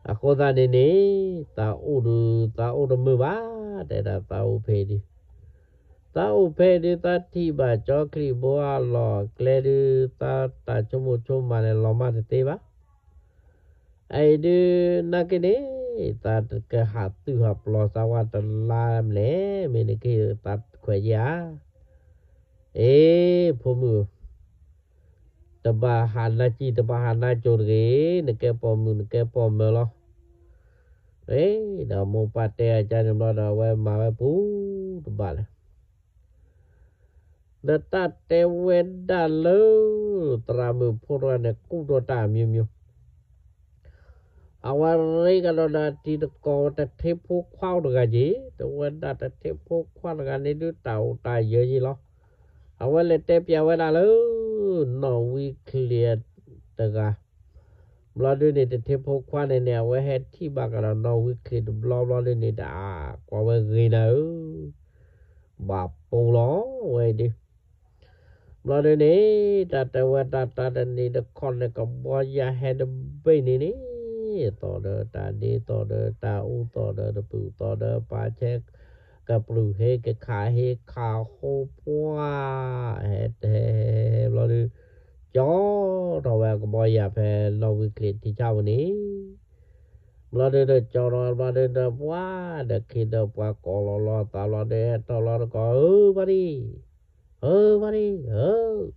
အဃိသတးန့ၣ်န့ၣ် သးအိၣ်ဒုး သးအိၣ်တမုာ်ဘၣ်, တဲဒၣ်သးအိၣ်ဖဲဒုး သးအိၣ်ဖဲဒုး သးထံၣ်ဘၣ်ကၠီချံဘိအလီၢ်အကျဲဒုး သးတၢ်ဆိကမိၣ်ဆိကမးန့ၣ် လီၤမၢ်တသ့ဘၣ်. အအံၤဒုး နာ်က့န့ၣ် သးကဟးသုးဟးပျီသးဝဲတလါမလဲၣ်, မ့ၢ်နကဟ့ၣ်သးခွဲးယဲၢ်ဧါ. အ့ ဖိမုၣ်ဧၢ, တဘၣ်ဟးနါစံၣ် တဘၣ်ဟးနါစိၤတဂ့ၤ, နကဲပိာ်မုၣ် နကဲပိာ်မၢၤလီၤ. အ့ ဒီးမိၢ်ပၢ်တဲအကါန့ၣ်ဘျီဒီး အဝဲမၤဝဲပူၤတဘၣ်လဲၣ်. ဒီးတၢ်တဲဝဲဒၣ်လၢ သရၣ်မုၣ်ဖိတဂၤန့ၣ် ကူၣ်ထီၣ်တၢ်အမျိုးမျိုး အဝဲရ့ကဒီးဒီးအတံၤသကိးဝဲ တထ့ဖိခွါအိၣ်တဂၤက့ၤ, တဝဲဒၣ်တထ့ဖိခွါတဂၤန့ၣ်ဒုး တၢ်အိၣ်တၢ်ယၢၤက့ၤလီၤ. အဝဲလဲၤတဲပျဲဝဲဒၣ်လၢ နီၢ်ဝံချံတဂၤ ဘျီဒုန့ၣ် တထ့ဖိခွါန့ၣ်န့ၣ် အဝဲဟဲထံၣ်ဘၣ်ကဒီးနီၢ်ဝံချံတဘျီဘျီဒုန့ၣ် တၢ်ကွၢ်ဝဲဂ့ၤနၤဧၢ, ဘၣ်ပိာ်လီၤဝဲဒု ဘျီဒုန့ၣ် တၢ်တဲဝဲတၢ်တၢ်တနံၤတခီန့ၣ် ကဘီယၢ်ဟဲတဘ့ၣ်န့ၣ်န့ၣ်, သီၣ်ဒီးတၢ်ဒ့ သီၣ်ဒီးတၢ်အူ သီၣ်ဒီးတပူၤ သီၣ်ဒီးပာ်ဆဲး ကပြုၢ်ဟ့ ကခးဟ့ ခးဟိပှၢ် ဟဲတဟဲဟဲဟဲဘျီဒု ကၠီထီၣ်ဝဲအကဘီယၢ်ဖဲနီၢ်ဝံချံထံဆၣ်ပူၤန့ၣ်, ဘျီဒုဒီးကၠီထီၣ်ဘျီဒုဒီးပှၤဒီးခံဒီးပှၤကိးလီၤလီၤသးဘျီဒု ဟဲထီၣ်လီၤတကီး ဧၢ ဘၣ်ဒံ ဧၢ ဘၣ်ဒံ ဧ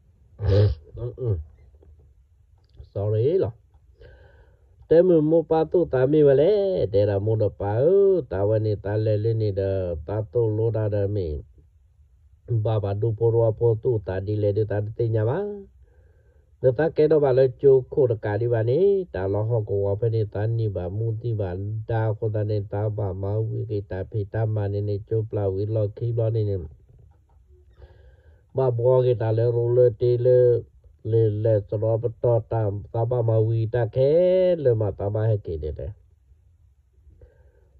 sorry လီၤ. တဲမုၢ်မိၢ်ပၢ်သူၣ်သးမ့ၢ်ဝဲလဲၣ်, တဲဒၣ်မိၢ်ဒီးပၢ်ဧၢ, သးဝဲန့ၣ်သးလဲၤလၢန့ၣ်ဒီး သးသိၣ်လိတၢ်ဒီးမ့ၢ် ဘၣ်ပှၤဒူဖိတဝီဖိသူၣ်သးဒ်လဲၣ်ဒုးသးတသ့ၣ်ညါဘၣ်. ဒီးသးကဲထီၣ်ဘၣ်လၢကၠိခိၣ်တကးဒံးဘၣ်န့ၣ် တၢ်လီၤဟီၣ်ကဝီၤဖဲန့ၣ် သးန့ၢ်ဘၣ်မူသံၣ်ဘၣ်ဒါအဃိသတးန့ၣ် သးဘၣ်မၤဝံၤက့ၤတၢ်ဖံးတၢ်မၤန့ၣ်န့ၣ် ကၠိပျၢ်ဝံၤလီၢ်ခံဘျီန့ၣ်န့ၣ် ဘၣ်ဘှီက့ၤတၢ်လၢရိၤလၢတ့လၢ လဲၤလဲၤစရီပတီၢ်တၢ် သးဘၣ်မၤဝံၤတၢ်ခဲလၢာ်မး သးဘၣ်ဟဲက့ၤဒဲးဒဲး.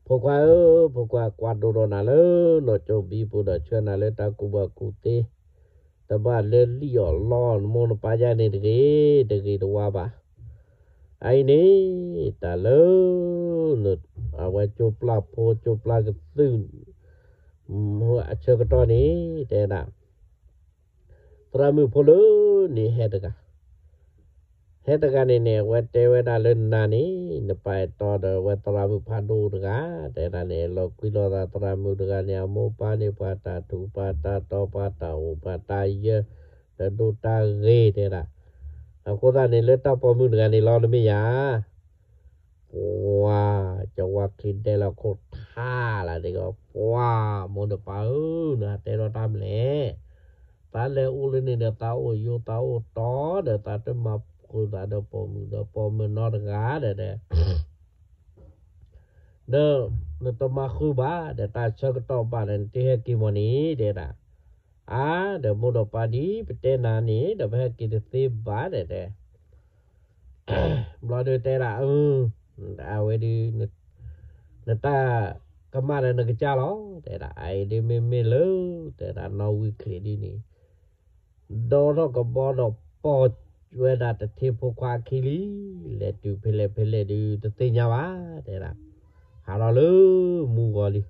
ဖိခွါဧၢ, ဖိခွါကွၢ်ဒိၣ်ဒီးနၤလၢနီၢ်ကၠိဘံပူၤဒီးဆှၢနၤလၢတၢ်ကူၣ်ဘၣ်ကူၣ်သ့, တဘၣ်လၢလံၣ်အီၣ်လီအီၣ်နမိၢ်နပၢ်ယါန့ၣ်တဂ့ၤ, တဂ့ၤတဝါဘၣ်. အအံၤန့ၣ် တၢ်လၢ အဝဲကၠိပျၢ်ဖိကၠိပျၢ်ကသုၣ် အဆၢကတီၢ်န့ၣ် တဲဒၣ် သရၣ်မုၣ်ဖိလၢန့ၣ်ဟဲတဂၤ, ဟဲတဂၤန့ၣ်န့ၣ် အဝဲတဲဝဲဒၣ်လၢနၤန့ၣ် နပာ်အဲၣ်တီဒီးအဝဲသရၣ်မုၣ်ဖးဒိၣ်တဂၤ, တဲဒၣ်န့ၣ် လီၤကွံလီၤသးသရၣ်မုၣ်တဂၤန့ၣ် အမိၢ်ပၢ်န့ၣ် ပှၤတၢ်ထူးပှၤတၢ်တီၤပှၤတၢ်အိၣ်ပှၤတၢ်ယၢၤ တဒိၣ်တၢ်ဂ့ၤတဲဒၣ်. အဃိသတးန့ၣ် လၢတၢ်ပိာ်မုၣ်တဂၤန့ၣ်လီၤတမ့ၢ်ယၤ ပှၤ ကဝါချံဒဲလီၤခိၣ်ထါလၢတဂီၤ ပှၤ မိၢ်ဒီးပၢ်ဧၢ, နဟးတဲထီၣ်တၢ်မနုၤလဲၣ်. သးလဲၤအိၣ်လၢန့ၣ်ဒီး သးအိၣ်ယိာ်သးအိၣ်တီဒီး သးတမၤဃုာ်သးဒီးပိာ်မုၣ်ဒီးပိာ်မုၣ်နီတဂၤဒီး ဒီး နတမၤဃုာ်ဘၣ်ဒီး တၢ်ဆၢကတီၢ်ဘၣ်ဒီး နတဟဲက့ၤမီၤန့ၣ်တဲဒၣ်. အါ ဒီးမိၢ်ဒီးပၢ်ဒ်ပတဲနၤန့ၣ် ဒီးပဟဲက့ၤတသ့ဘၣ်ဒီးတဲ ဘျီဒုးတဲဒၣ် အၢ အဝဲဒုး နတၢ်ကမၣ်ဒီးနကစၢ်လီၤ တဲဒၣ်. အအံၤဒုးမ့မ့ၢ်လၢ တဲဒၣ် နီၢ်ဝံချံးဒ်န့ၣ် ဒီထီၣ်ကဘီဒီးပိာ်ဝဲဒၣ်တထံဖိခွါခံလံ, လဲၤတုၤဖဲလဲၣ်ဖဲလဲၣ်ဒုးတသ့ၣ်ညါဘၣ် တဲဒၣ်. ဟးထီၣ်လၢမူဂီၤ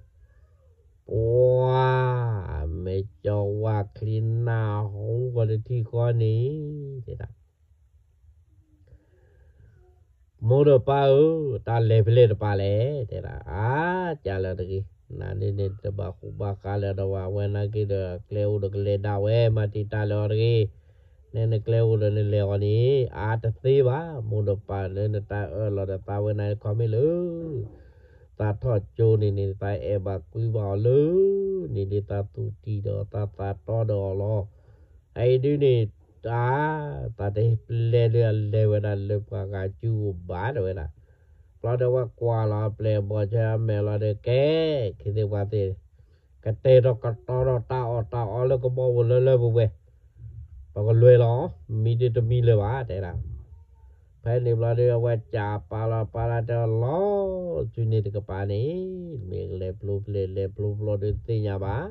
လံ ပှၤ မ့ၢ်ကဝါချံနၢ်ဟူဂီၤတထံဃီန့ၣ် တဲဒၣ် မိၢ်ဒီးပၢ်ဧၢ, တၢ်လဲၤဖဲလဲၣ်တပၤလဲၣ် တဲဒၣ်. အါ ကၢ်လၢတဂ့ၤ, နန့ၣ်န့ၣ်တဘၣ်ဃူဘၣ်ဃးလၢၤဒီးဝဲ, ဝဲနာ်က့ဒီး ကျဲအိၣ်ဒီးကလဲၤဒၣ်ဝဲ, မၤတံာ်တာ်လၢၤအီၤတဂ့ၤ, နဲနကျဲအိၣ်ဒီးနလဲၤအီၤန့ၣ် အါတသ့ဘၣ်, မိၢ်ဒီးပၢ်လၢနတၢ်အၢၣ်လီၤဒီးသးဝဲနာ်က့ခီမ့ၢ်လၢ သးထီၣ်ကၠိန့ၣ်န့ၣ် သးအဲၣ်ဘၣ်ကွံဘၣ်အီၤလၢ န့ၣ်ဒ်သးသူၣ်တံၢ်ဒီးသးသးတီဒီးအီၤလီၤ. အအံၤဒုးန့ၣ် တၢ် သးတပျဲဒုးအလဲၤဝဲဒၣ်လၢပှၤဂၤစုအိၣ်ဘၣ်တဲဝဲဒၣ်. ဘျီဒီးဝဲကွၢ်လီၤအပျဲၢ်အဘီၣ်ဆၢအမဲာ်လီၤဒီးကဲ, ခ့သ့ၣ်ပှၤသ့ၣ်, ကတဲာ်ထီၣ်ကတီၤထီၣ်တၢ်အီၣ်တၢ်အီလၢကဘီပူၤလၢလၢပှဲၤပှဲၤ, ပကလွဲလီၤ, မံဒုးတမံလၢၤဘၣ် တဲဒၣ်. ဖဲန့ၣ်ဘျီဒီး အဝဲကးပာ်လီၤပာ်လၢတဲအီၤလီၤ, စုန့ၣ်တကပၤန့ၣ် မ့ၢ်ကလဲၤပျိပျဲၢ်လဲၤပျိပျိဒီးသ့ၣ်ညါဘၣ်.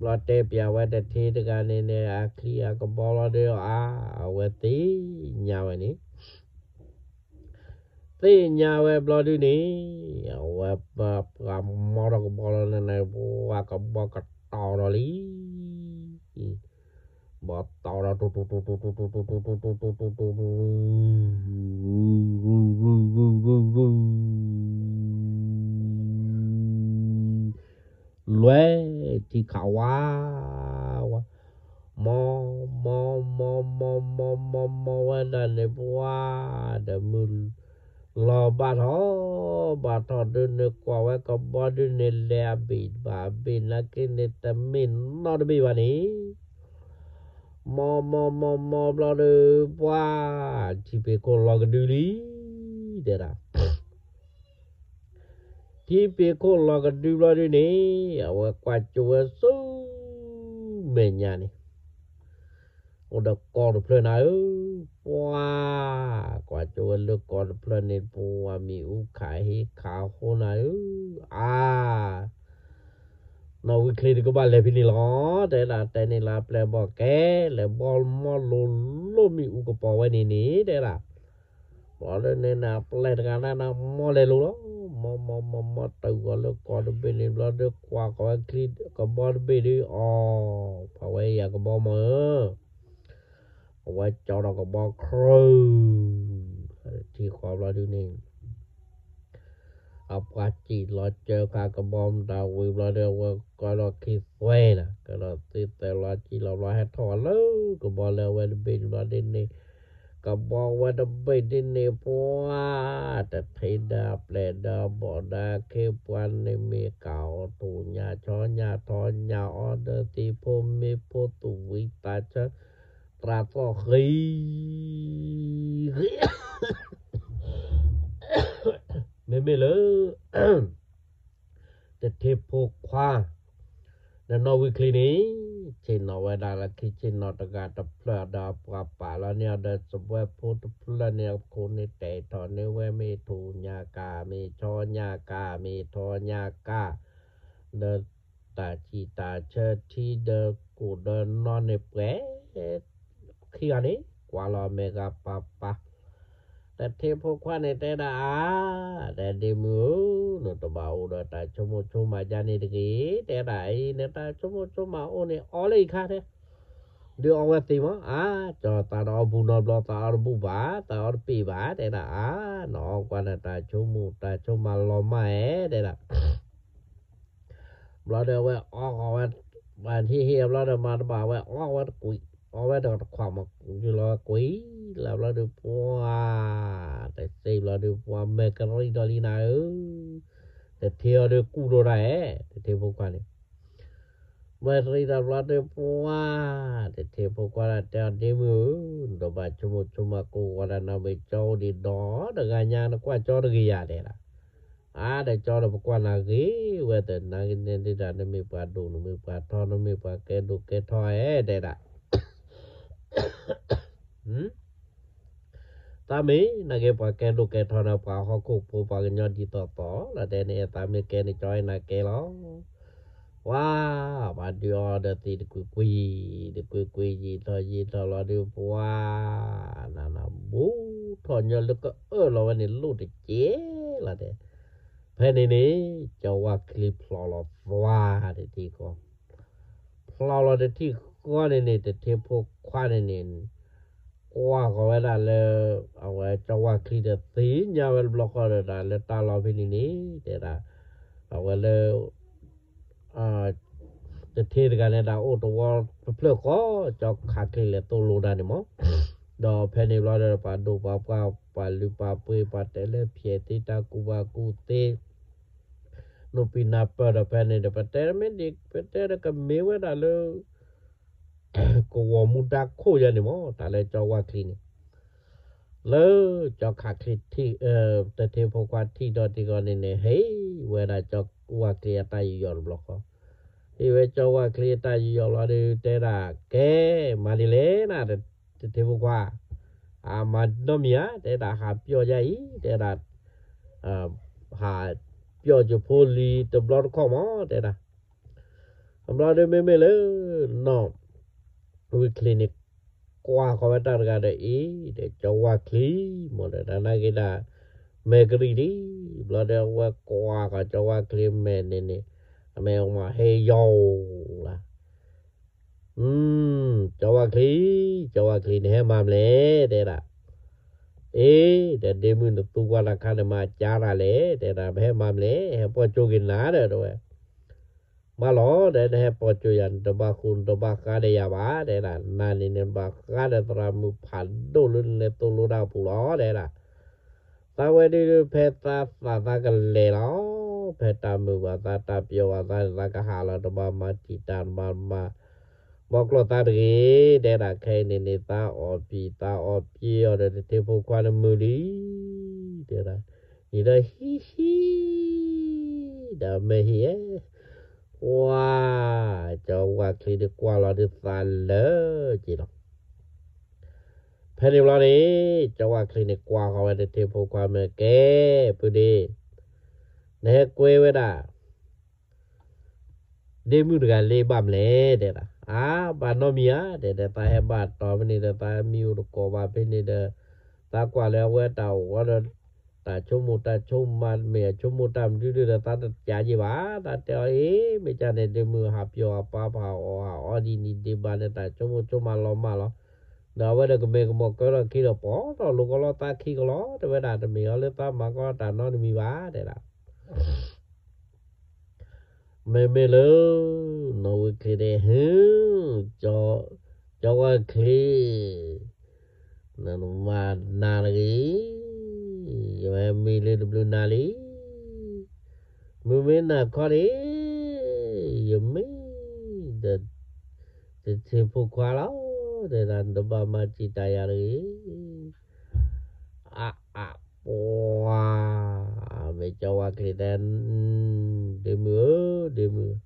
ဘျီတဲပၠးဝဲတထံတဂၤန့ၣ်န့ၣ် အချံအကဘီလီၤဒီး အါ အဝဲသ့ၣ်ညါဝဲန့ၣ် သ့ၣ်ညါဝဲဘျီဒုးန့ၣ် အဝဲပှၤမီထီၣ်ကဘီလီၤန့ၣ် ပှၤကဘီကတီၤဒီးလံ, ဘီတီၤဒီး လွဲထံခးဝါဝါ, မီ မီ မီ မီ မီ မီ မီဝဲဒၣ်န့ၣ် ပှၤ ဒီးမုၢ်လီၤဘၣ်ထီၣ် ဘၣ်ထီၣ်ဒုးန့ၣ် ကွၢ်ဝဲကဘီဒုးန့ၣ် လဲၤအဘ့ၣ်ဘၣ်အဘ့ၣ်နာ်က့န့ၣ် တမ့ၢ်နီတဘ့ၣ်ဘၣ်န့ၣ် မီ မီ မီ မီဘျီဒီး ပှၤ ထံဖံးခိၣ်လီၤကဒုလံ တဲဒၣ်. ထံဖံးခိၣ်လီၤကဒုဘျီဒုးန့ၣ် အဝဲကွၢ်ကၠိဝဲဆူမဲာ်ညါန့ၣ် အိၣ်ဒီးကီၢ်တဖျၢၣ်နၤဧၢ, ပှၤ ကွၢ်ကၠိဝဲလၢကီၢ်တဖျၢၣ်န့ၣ် ပှၤမ့ၣ်အူခးဟ့ခးဟိနၤဧၢ, အါ နီၢ်ဝံချံတကဘၣ်လဲၤဖဲန့ၣ်လီၤ တဲဒၣ်. တဲန့ၣ်လၢအပျဲၢ်ဘီၣ်ကဲ လဲၤဘီမီလိၤလိၤမ့ၣ်အူကပီၤဝဲန့ၣ်န့ၣ် တဲဒၣ်. ဘျီဒုးန့ၣ် အပျဲၢ်တဂၤန့ၣ် မီလဲၤလိၤလီၤ, မီ မီ မီ မီတုၤဃီၤလၢကီၢ်တဘ့ၣ်န့ၣ် ဘျီဒုးကွၢ်ဃီၤဝဲချံကဘီတဘ့ၣ်ဒုး အီ ဖးဝဲယၤကဘီမီဧၢ, အဝဲကၠီဒီးကဘီခရူ ထံဃီဘျီဒုးန့ၣ် အပှၤစံၣ်လီၤစၢၤခါကဘီမတၤဝံၤဘျီဒီး အဝဲကဒီးခံသွဲနၤ ကဒီးသ့သွဲဘျီ စံၣ်လီၤဘျီ ဟဲထီၣ်ဝဲလၢကဘီလၢအဝဲတဘ့ၣ်န့ၣ်ဘျီဒ်န့ၣ် ကဘီဝဲတဘ့ၣ်ဒ်န့ၣ် ပှၤ တထံၣ်ဒီးအပျဲၢ်ဒီးအဘီၣ်ဒီးအခ့အပှၤန့ၣ် မ့ၢ်ကးအီၤထူၣ်ညါဆီညါထီညါအီၤဒီးသံၣ်ဖိမ့ၢ်ဖိသူၣ်ဝံသးဆၢ သရၣ်သီၣ်ဃံ မ့မ့ၢ်လၢ တထံဖိခွါ ဒီးနီၣ်ဝံချံန့ၣ် ဆ့ၣ်နီၤဝဲဒၣ်လၢခံဆ့ၣ်နီၤတဂၤတဖျၢၣ် ဒီးအပှၤပာ်လီၤန့ၢ်အီၤဒီးစပွဲဖိတဖျၢၣ်န့ၣ် အခိၣ်န့ၣ်တဲာ်ထီၣ်န့ၢ်ဝဲ မ့ၢ်ထူၣ်ညါကါ မ့ၢ်ဆီညါကါ မ့ၢ်ထီညါကါ ဒီးတၢ်စံၣ်တၢ်ဆၢထံဒီးကိၣ်ဒီးနီၢ်န့ၣ်ပှဲၤ ခံဂၤန့ၣ် ကွၢ်လီၤမဲာ်ဂၤပၤပၤ တထံဖိခွါန့ၣ်တဲဒၣ်အါ ဒီးဒ့မုၣ်ဧၢ, နတဘၣ်အိၣ်ဒီးတၢ်ဆိကမိၣ်ဆိကမးယါန့ၣ်တဂ့ၤ, တဲဒၣ်အံၤ နတၢ်ဆိကမိၣ်ဆိကမးအိၣ်န့ၣ် အီလၢအံၤခါထဲ, ဒုးအီဝဲသ့ၣ်မး, အါ, ကၠီသးဒီးအီဘူၣ်နီတဘျီ သးအီတပ့ၢ်ဘၣ်, တဲဒၣ်အါ, နအီကွၢ်နတၢ်ဆိကမိၣ်တၢ်ဆိကမးလီၤမၢ်ဧဲ, တဲဒၣ် ဘျီဒီးအဝဲအီဃီၤဝဲ, ပှၤဟ့ၣ်ဟ့ၣ်အဘျီဒီးမၤတဘၣ်ဝဲ အီဝဲတကွံာ်, အီဝဲဒီးတခွးမး, ယူၢ်လီၤဝဲကွံာ်လၢဘျီဒီးပှၤ, တစ့ဘျီဒီးပှၤ မဲာ်ကရံၣ်ဒီးလံနၤဧၢ, တထံၣ်အီၤဒီးကူၣ်လိာ်တၢ်ဧဲ, တထံၣ်ဖိခွါန့ၣ် မဲာ်ကရံၣ်ဒီးဘျီဒီးပှၤ, တထံၣ်ဖိခွါဒီးတဲအီၤဒ့မုၣ်ဧၢ, နတဘၣ်ဆိကမိၣ်ဆိကမးကိးဂီၤဒၣ် နမ့ၢ်ကၠီအိၣ်ဒံးဒီးတဂၤညါ နကွၢ်ကၠီတဂ့ၤယၤ တဲဒၣ် အါ ဒီးကၠီဒီးပကွၢ်နၤဂ့ၤဝဲသနာ်က့န့ၣ်ဒၣ် နမ့ၢ်ပှၤဒိၣ် နမ့ၢ်ပှၤထီ နမ့ၢ်ပှၤကဲဒိၣ်ကဲထီဧဲ တဲဒၣ်, သးမ့ၢ်နာ်က့ ပှၤကဲဒိၣ်ကဲထီန့ၣ် ပှၤဟီၣ်ခိၣ်ဖိပှၤကညီဒ်သိးသိးလီၤ တဲန့ၣ် သးမ့ၢ်ကဲန့ၣ် ကၠီအံၤနၤကဲလီၤ ဝါ, ပှၤဒုးအီဒီးသံးတကွံာ်ကွံာ်, တကွံာ်ကွံာ်ယံာ်ထီၣ်ယံာ်ထီၣ်လီၤဒီးပှၤ, နနဘူးထီၣ်ညီလၢကအၢၣ်လီၤဝဲန့ၣ် လိၣ်တကဲလီၤတဲ, ဖဲန့ၣ်န့ၣ် ကၠီဝၢ်ချံဖျိးလီၤသွါတထံၣ်ဃီ, ဖျိးလီၤတထံၣ်ဃီန့ၣ်န့ၣ် တထံၣ်ဖိခွါန့ၣ်န့ၣ် ကွၢ်ဃီၤဝဲဒၣ်လၢ အဝဲကၠီဝၢ်ချံဒီးသ့ၣ်ညါဝဲတဘျီဃီဒီး တၢ်လၢတၢ်လီၢ်ဖဲန့ၣ်န့ၣ် တဲဒၣ် အဝဲလၢ တထံၣ်တဂၤန့ၣ်ဒၣ်အိၣ်တဝီတဖျၢၣ်ဃီ ကၠီခးချံလဲၤသိၣ်လိတၢ်န့ၣ်မး, ဒီးဖဲန့ၣ်ဘျီဒီးပှၤဒိၣ်ပှၤပှၢ် ပှၤလုၢ်ပှၤပှ့ၤ ပှၤတဲလၢဖျဲးသ့တၢ်ကူၣ်ဘၣ်ကူၣ်သ့ နပံနၢ်ပၢၢ်ဒီးဖဲန့ၣ်ဒီး ပတဲမ့ၢ်ဒ် ပတဲဒီးကမ့ၢ်ဝဲဒၣ်လၢ ကဝီၤမူဒါခိၣ်ယဲန့ၣ်မး တၢ်လၢကၠီဝၢ်ချံန့ၣ် လၢကၠီခးချံထံၣ် တထံၣ်ဖိခွါထံၣ်ဒီးတံၢ်ဃီန့ၣ်န့ၣ် ဟ့ၣ်ဝဲဒၣ်ကၠီဝၢ်ချံအတၢ်ယူးယီၣ်တဘျီဃီ, ဟ့ၣ်ဝဲကၠီဝၢ်ချံအတၢ်ယူးယီၣ်လီၤဒီး တဲဒၣ် ကဲ မၤဒ်လဲၣ်နၤ တထံၣ်ဖိခွါ, အမၤနီတမံၤဧါ တဲဒၣ် ဟးပျီၢ်ယါအံၤ တဲဒၣ် ဟးပျီၢ်ကၠိဖိလံၤတဘျီတခီၣ်မး တဲဒၣ် အဘျီဒီးမ့မ့ၢ်လၢ နီၢ်ဝံချံန့ၣ် ကွၢ်ဃီၤဝဲတၢ်တဂၤဒီးအံၤ ဒီးကၠီဝၢ်ချံ မ့ၢ်ဒီးတၢ်နာ်က့ၤဒၣ် မဲာ်ကရံၣ်လံ, ဘျီဒီးအဝဲကွၢ်ဃီၤကၠီဝၢ်ချံမဲာ်န့ၣ်န့ၣ် အမဲာ်မၤဟဲယီၤလၢ ကၠီဝၢ်ချံ, ကၠီဝၢ်ချံန့ၣ် ဟဲမၤမလဲၣ် တဲဒၣ်, အ့ ဒီးဒ့မုၣ်နသူကွၢ်တၢ်ခါန့ၣ် မၤကၢ်တၢ်လဲၣ် တဲဒၣ်, ပဟဲမၤမလဲၣ် ဟဲပိာ်ကၠိက့ၤနၤဒီး တဲဝဲ, မၤလီၤ ဒီးနဟဲပိာ်ကၠိယၤ နတဘၣ်ဃူနတဘၣ်ဃါဒီးယၤဘၣ် တဲဒၣ်, နၤန့ၣ်နဘၣ်ဃါဒီးသရၣ်မုၣ်ဖးဒိၣ်လၢနလဲၤသိၣ်လိတၢ်အပူၤလီၤ တဲဒၣ် သးဝဲဒၣ် ဖဲသးသးသးကလဲၤလီၤ, ဖဲတၢ်မုာ်ဘၣ်သး တၢ်ပျီဘၣ်သးန့ၣ် သးကဟးလီၤ တဘၣ်မၤတံာ်တာ် တဘၣ်မၤ ဘီကျိာ်သးတဂ့ၤ, တဲဒၣ် ခဲအံၤန့ၣ်န့ၣ် သးအီၣ်ပံာ်သးအီပျံၤအီၤဒီး တထံၣ်ဖိခွါန့ၣ်မုာ်လံ, တဲဒၣ်, ယံာ်ဒီးဟံးဟံး ဒီးမဲာ်ဟံးဧဲ, ပှၤ ကၠီဝၢ်ချံဒီးကွၢ်လီၤဒီးသးလၢာ်က့ၤလီၤ ဖဲန့ၣ်ဘျီန့ၣ် ကၠီဝၢ်ချံန့ၣ် ကွၢ်ဃီၤဝဲတထံၣ်ဖိခွါမဲာ် ကဲ ပုၢ်ဒ့, နဟဲကွဲဝဲဒၣ် ဒ့မုၣ်တဂၤလၢဘၣ်မလဲၣ် တဲဒၣ်, အါ ဘၣ်နီတမံၤဧါ တဲဒၣ်, သးဟဲဘၣ်တီၤဖဲန့ၣ်ဒီး သးမံအိၣ်တကိးဘၣ်ဖဲန့ၣ်ဒီး သးကွၢ်လၢအဝဲတၢ်အိၣ်ဝဲဒီး တၢ်ဆိကမိၣ်တၢ်ဆိကမး မ့ၢ်အဆိကမိၣ်တၢ်မနုၤဒုဒီး သးတကးက့ၤဘၣ်, သးတဲအီၤအ့ မ့ၢ်ကန့ၣ် ဒ့မုၣ်ဟးပျီၢ်အပၢ် ပှၤဟးအီၣ်ဟးအီဒ်န့ၣ်ဒံးဘၣ်န့ၣ် တၢ်ဆိကမိၣ်ဆိကမးလီၤမၢ်လီၤ, ဒီးအဝဲဒီးကမဲာ်ကမီၤကၢထီၣ်ခံဒီး ပိာ်ထီၣ်လိာ်ကီလီၤသးခံကလီၤ တဲဝဲဒၣ်, တမ့ၢ်အီၤလၢသးမၤကီတၢ်နီတမံၤဘၣ် တဲဒၣ် မ့မ့ၢ်လၢ နီၣ်ဝံချ့ဒဲး ဟ့, ကၠီဝါချ့, နမၤနၤတဂ့ၤ, ယမ့ၢ်မံလၢတဘျုးနၤလံ, မုၢ်မ့ၢ်နၤခီန့ၣ်, ယမ့ၢ်ဒီး တထံဖိခွါလီၤ, တဲဒၣ်နတဘၣ်မၤစံးတၢ်ယၤတဂ့ၤ, အါအါပှၤ, မ့ၢ်ကၠီဝါချ့တဲ, ဒ့မုၣ်ဧၢ, ဒ့မုၣ်,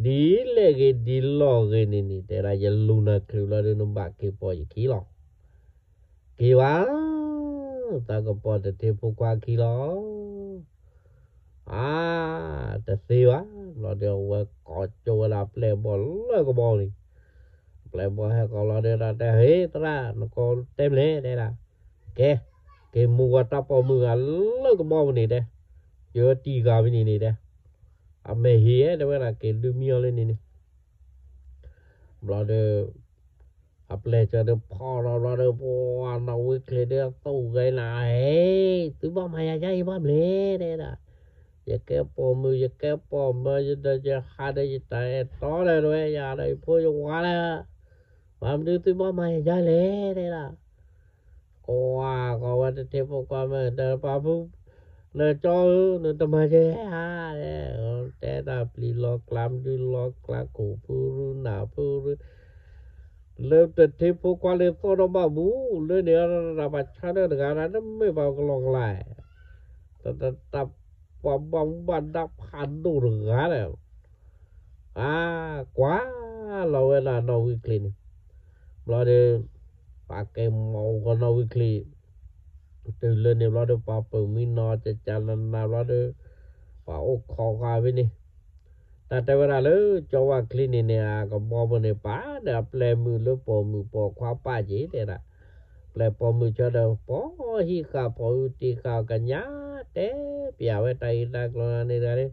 ဒ်လဲၣ်ဂ့ၤဒ်လဲၣ်ဂ့ၤန့ၣ်န့ၣ် တဲဒၣ်ယလူၤနၤချုးလီၤဒီးနဘၣ်က့ၤပိာ်ယခံလီၤ, က့ၤဘၣ်, သးကပိာ်တထံဖိခွါခံလီၤ အါ, တသ့ဘၣ်, ဘျီဒီးအဝဲကိးကၠိဝဲဒၣ်ပျဲၢ်ဘီၣ်လၢကဘီပူၤန့ၣ်, ပျဲၢ်ဘီၣ်ဟဲကိးလီၤဒီးတဲ ဟ့သရၣ် နကိးတဲမလဲၣ်တဲဒၣ်, ကဲ, က့ၤမူဝဲတၢ်ပိာ်မုၣ်ဂၤလၢကဘီပူၤန့ၣ်တဲ, ယဝဲတံၢ်ဂၤဝဲန့ၣ်န့ၣ်တဲ, အမဲာ်ဟ့ၣ်တဲဝဲဒၣ်က့ၤဒုးမံအီၤလၢန့ၣ်န့ၣ် ဘျီဒီး အပျဲၢ်စၢၤဒီးဖီၣ်လီၤဘျီဒီး ပှၤနီၣ်ဝံချ့ဒီးအသိၣ်ဂဲၤနၤ, ဟဲ, သုဘၣ်မၤယၤယါအံၤဘၣ်မလဲၣ်တဲဒၣ်, ယကဲပိာ်မုၣ် ယကဲပိာ်မၢၤ ယဒီးယဟးဒီးယတၢ်အဲၣ်တီဒီးဝဲယၤဒီးယဖိယဝၤလၢ ဘၣ်မနုၤသုဘၣ်မၤယၤယါလဲၣ်တဲဒၣ်, ကွၢ်ကီးဝဲတထံဖိခွါမ့ၢ်တပာ်ဖု နကၠီဧၢ နတမၤယဲဧါ, တဲတၢ်ပျံၤလီၤကျါ မဒုလီၤကျါ ခိၣ်ဖုရူနၢ်ဖုရူ, လၢတထံဖိခွါလၢသီၣ်ဒီးဘၣ်ဘူး လၢန့ၣ်တၢ်ပှၤဆါဒၢတဂၤဒၣ် တမ့ၢ်ပှၤကလီကလါ, တၢ်ပှၤဘၣ်မူဘၣ်ဒါဖးဒိၣ်တဂၤဒီး အါ, ကွၢ်လီၤဝဲဒၣ်နီၣ်ဝံချ့န့ၣ်, ဘျီဒီး ပှၤကဲမီၤအိၣ်ကီးနီၣ်ဝံချ့, တုၤလၢန့ၣ်ဘျီဒီး ပှၤပၢၤမံနီၤကကနနၤဘျီဒီး ပှၤအိၣ်ခိးဃာ်ဝဲန့ၣ်, တၢ်တဲဝဲဒၣ်လၢ ကၠီဝါချ့န့ၣ်န့ၣ် အကဘီပူၤန့ၣ် ပာ်ဒီးအပျဲၢ်မုၣ်လၢပိာ်မုၣ်ပိာ်ခွါပာ်က့ၤတဲဒၣ်, ပျဲၢ်ပိာ်မုၣ်ဆၢဒီး ပိာ်ဟံၣ်ဃာ်ပိာ်အူတံၢ်ဃာ်အီၤကညး တဲပျးဝဲတၢ်ဂ့ၢ်တၢ်ကျိၤန့ၣ်တဂၤလၢ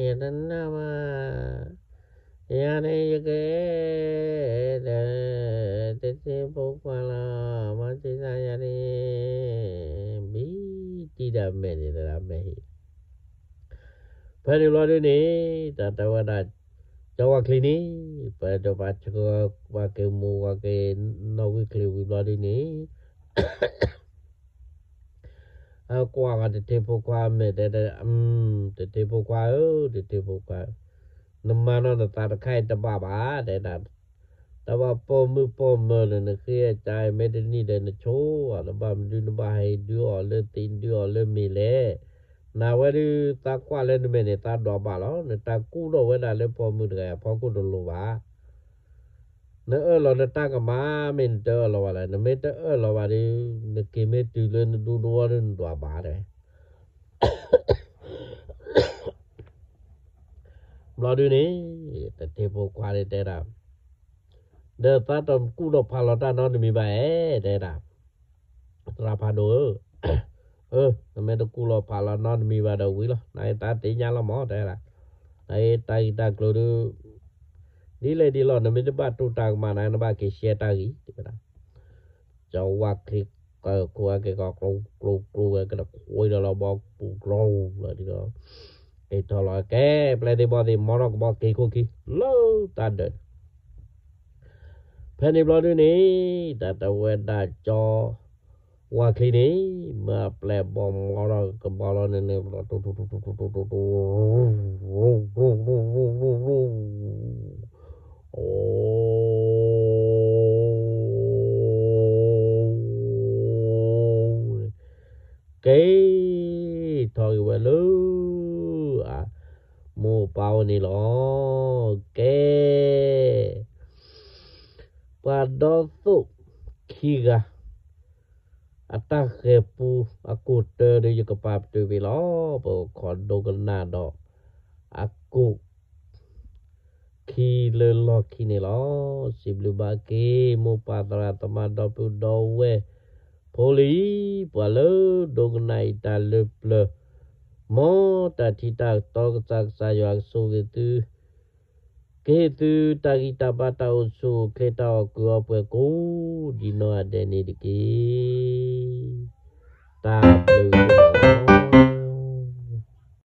ယတနၢ်ဘၣ်, ယၤန့ၣ်ယကဲ, တထံဖိခွါလီၤ, မၤစံးတၢ်ယၤန့ၣ်, ဘံၣ်တံၢ်ဒီးမဲာ်န့ၣ်တဂၤမဲာ်ဟ့ၣ်, ဖဲန့ၣ်ဘျီဒုန့ၣ်, တၢ်တဲဝဲဒၣ်, ကၠီဝါချ့န့ၣ်, ပှၤဒီးပှၤဆှၢ, ပှၤက့ၤမိၢ် ပှၤက့ၤနီၣ်ဝံချ့ဝံၤဘျီဒုန့ၣ် အကွၢ်ဃီၤတထံဖိခွါမဲာ်တဲ, တထံဖိခွါဧၢ, တထံဖိခွါ, နမၤနီၢ်နသးတခါအံၤတဘၣ်ဘၣ်, တဲဒၣ်, တၢ်ဘၣ်ပိာ်မုၣ်ပိာ်မၢၤန့ၣ် နဃ့အကါအံၤမ့ၢ်တနံၣ်ဒီးနဆိ, နဘၣ်မနုၤနဘၣ်ဟဲဒုးအီၤလၢသံ ဒုးအီၤလၢမ့ၤလဲၣ်, နဝဲဒုးသးကွၢ်လၢနမဲာ်န့ၣ် သးဒွးဘၣ်လီၤ, နတၢ်ကူၣ်ဒီးဝဲဒၣ်လၢပိာ်မုၣ်တဂၤအဖီခိၣ်တလိၤဘၣ် နအၢၣ်လီၤနတၢ်ကမၣ် မ့ၢ်နတအၢၣ်လီၤဘၣ်လဲၣ်, နမ့ၢ်တအၢၣ်လီၤဘၣ်ဒီး, နက့ၤမ့ၢ်တုၤလၢနဒူသဝီဒီးနဒွးဘၣ်တဲဝဲ, ဘျီဒုန့ၣ်, တထံဖိခွါန့ၣ်တဲဒၣ်, ဒီးသးတကူၣ်ဒီးဖးလီၤတၢ်နီတမံၤဘၣ်ဧါ, တဲဒၣ်, သရၣ်ဖးဒိၣ်ဧၢ, အၢ, နမ့ၢ်တကူၣ်လီၤဖးလီၤနီတမံၤဘၣ်ဒီးဝံၤလီၤ, နတၢ်သ့ၣ်ညါလီၤမး တဲဒၣ်, နတၢ်ဂ့ၢ်တၢ်ကျိၤဒုး ဒ်လဲၣ်ဒ်လဲၣ် နမ့ၢ်တဘၣ်တူၢ်တၢ်ကမၣ်န့ၣ် နဘၣ်က့ၤရှဲတၢ်ဂ့ၢ်, တဲဝဲဒၣ်, ကၠီဝါချ့ကီးခိၣ်ဝဲက့ၤကီးကျိကျိကျိဝဲကဒီးခွံဒီးလီၤဘီပူၤကျိလီၤဒ်လီၤ, က့ၤထီၣ်လီၤကဲ, ပျဲၢ်သ့ၣ်ဘီၣ်သ့ၣ် မီထီၣ်ကဘီက့ၤခိၣ်ခံ လၢတၢ်ဒၢး ဖဲန့ၣ်ဘျီဒုန့ၣ်, တၢ်တဲဝဲဒၣ်ကၠီဝါချ့န့ၣ်, မ့ၢ်အပျဲၢ်ဘီၣ်မီထီၣ်ကဘီလီၤန့ၣ်န့ၣ်, အိ, က့ၤထီၣ်က့ၤဝဲလၢ အမိၢ်ပၢ်အိၣ်န့ၣ်လီၤ. ကဲ, ပှၤဒီသိၣ်ခံဂၤ အတၢ်ဃဲၤပူအကိၣ်တၢဒီး ယကပာ်ပတုာ်ဘၣ်လီၤ. ပကခိးဒိကနၣ်ဒီး အကိၣ် ခံလၢလီၢ်ခံန့ၣ်လီၤ. စံးဘျုးဘၣ်က့ၤ မိၢ်ပၢ်သရၣ်သမါဒီပုၢ်ဒီဝဲၢ်ဖိလံၤ, ပှၤလၢဒိကနၣ်အံၤတၢ်လၢပျၢၤ, မ်တၢ်ထံၣ်တၢ်တီကစၢ် ကစၢ်ယွၤကဆိၣ်ဂ့ၤသု, ကဟ့ၣ်သုတၢ်ဂံၢ်တၢ်ဘါ တၢ်အိၣ်ဆူၣ်အိၣ်ချ့ တၢ်အီၣ်ကုၢ်အီၣ်ပှဲၤကိးဒံးနီၢ်ဂၤဒဲးန့ၣ်တက့ၢ်. တၢ်ဘျုး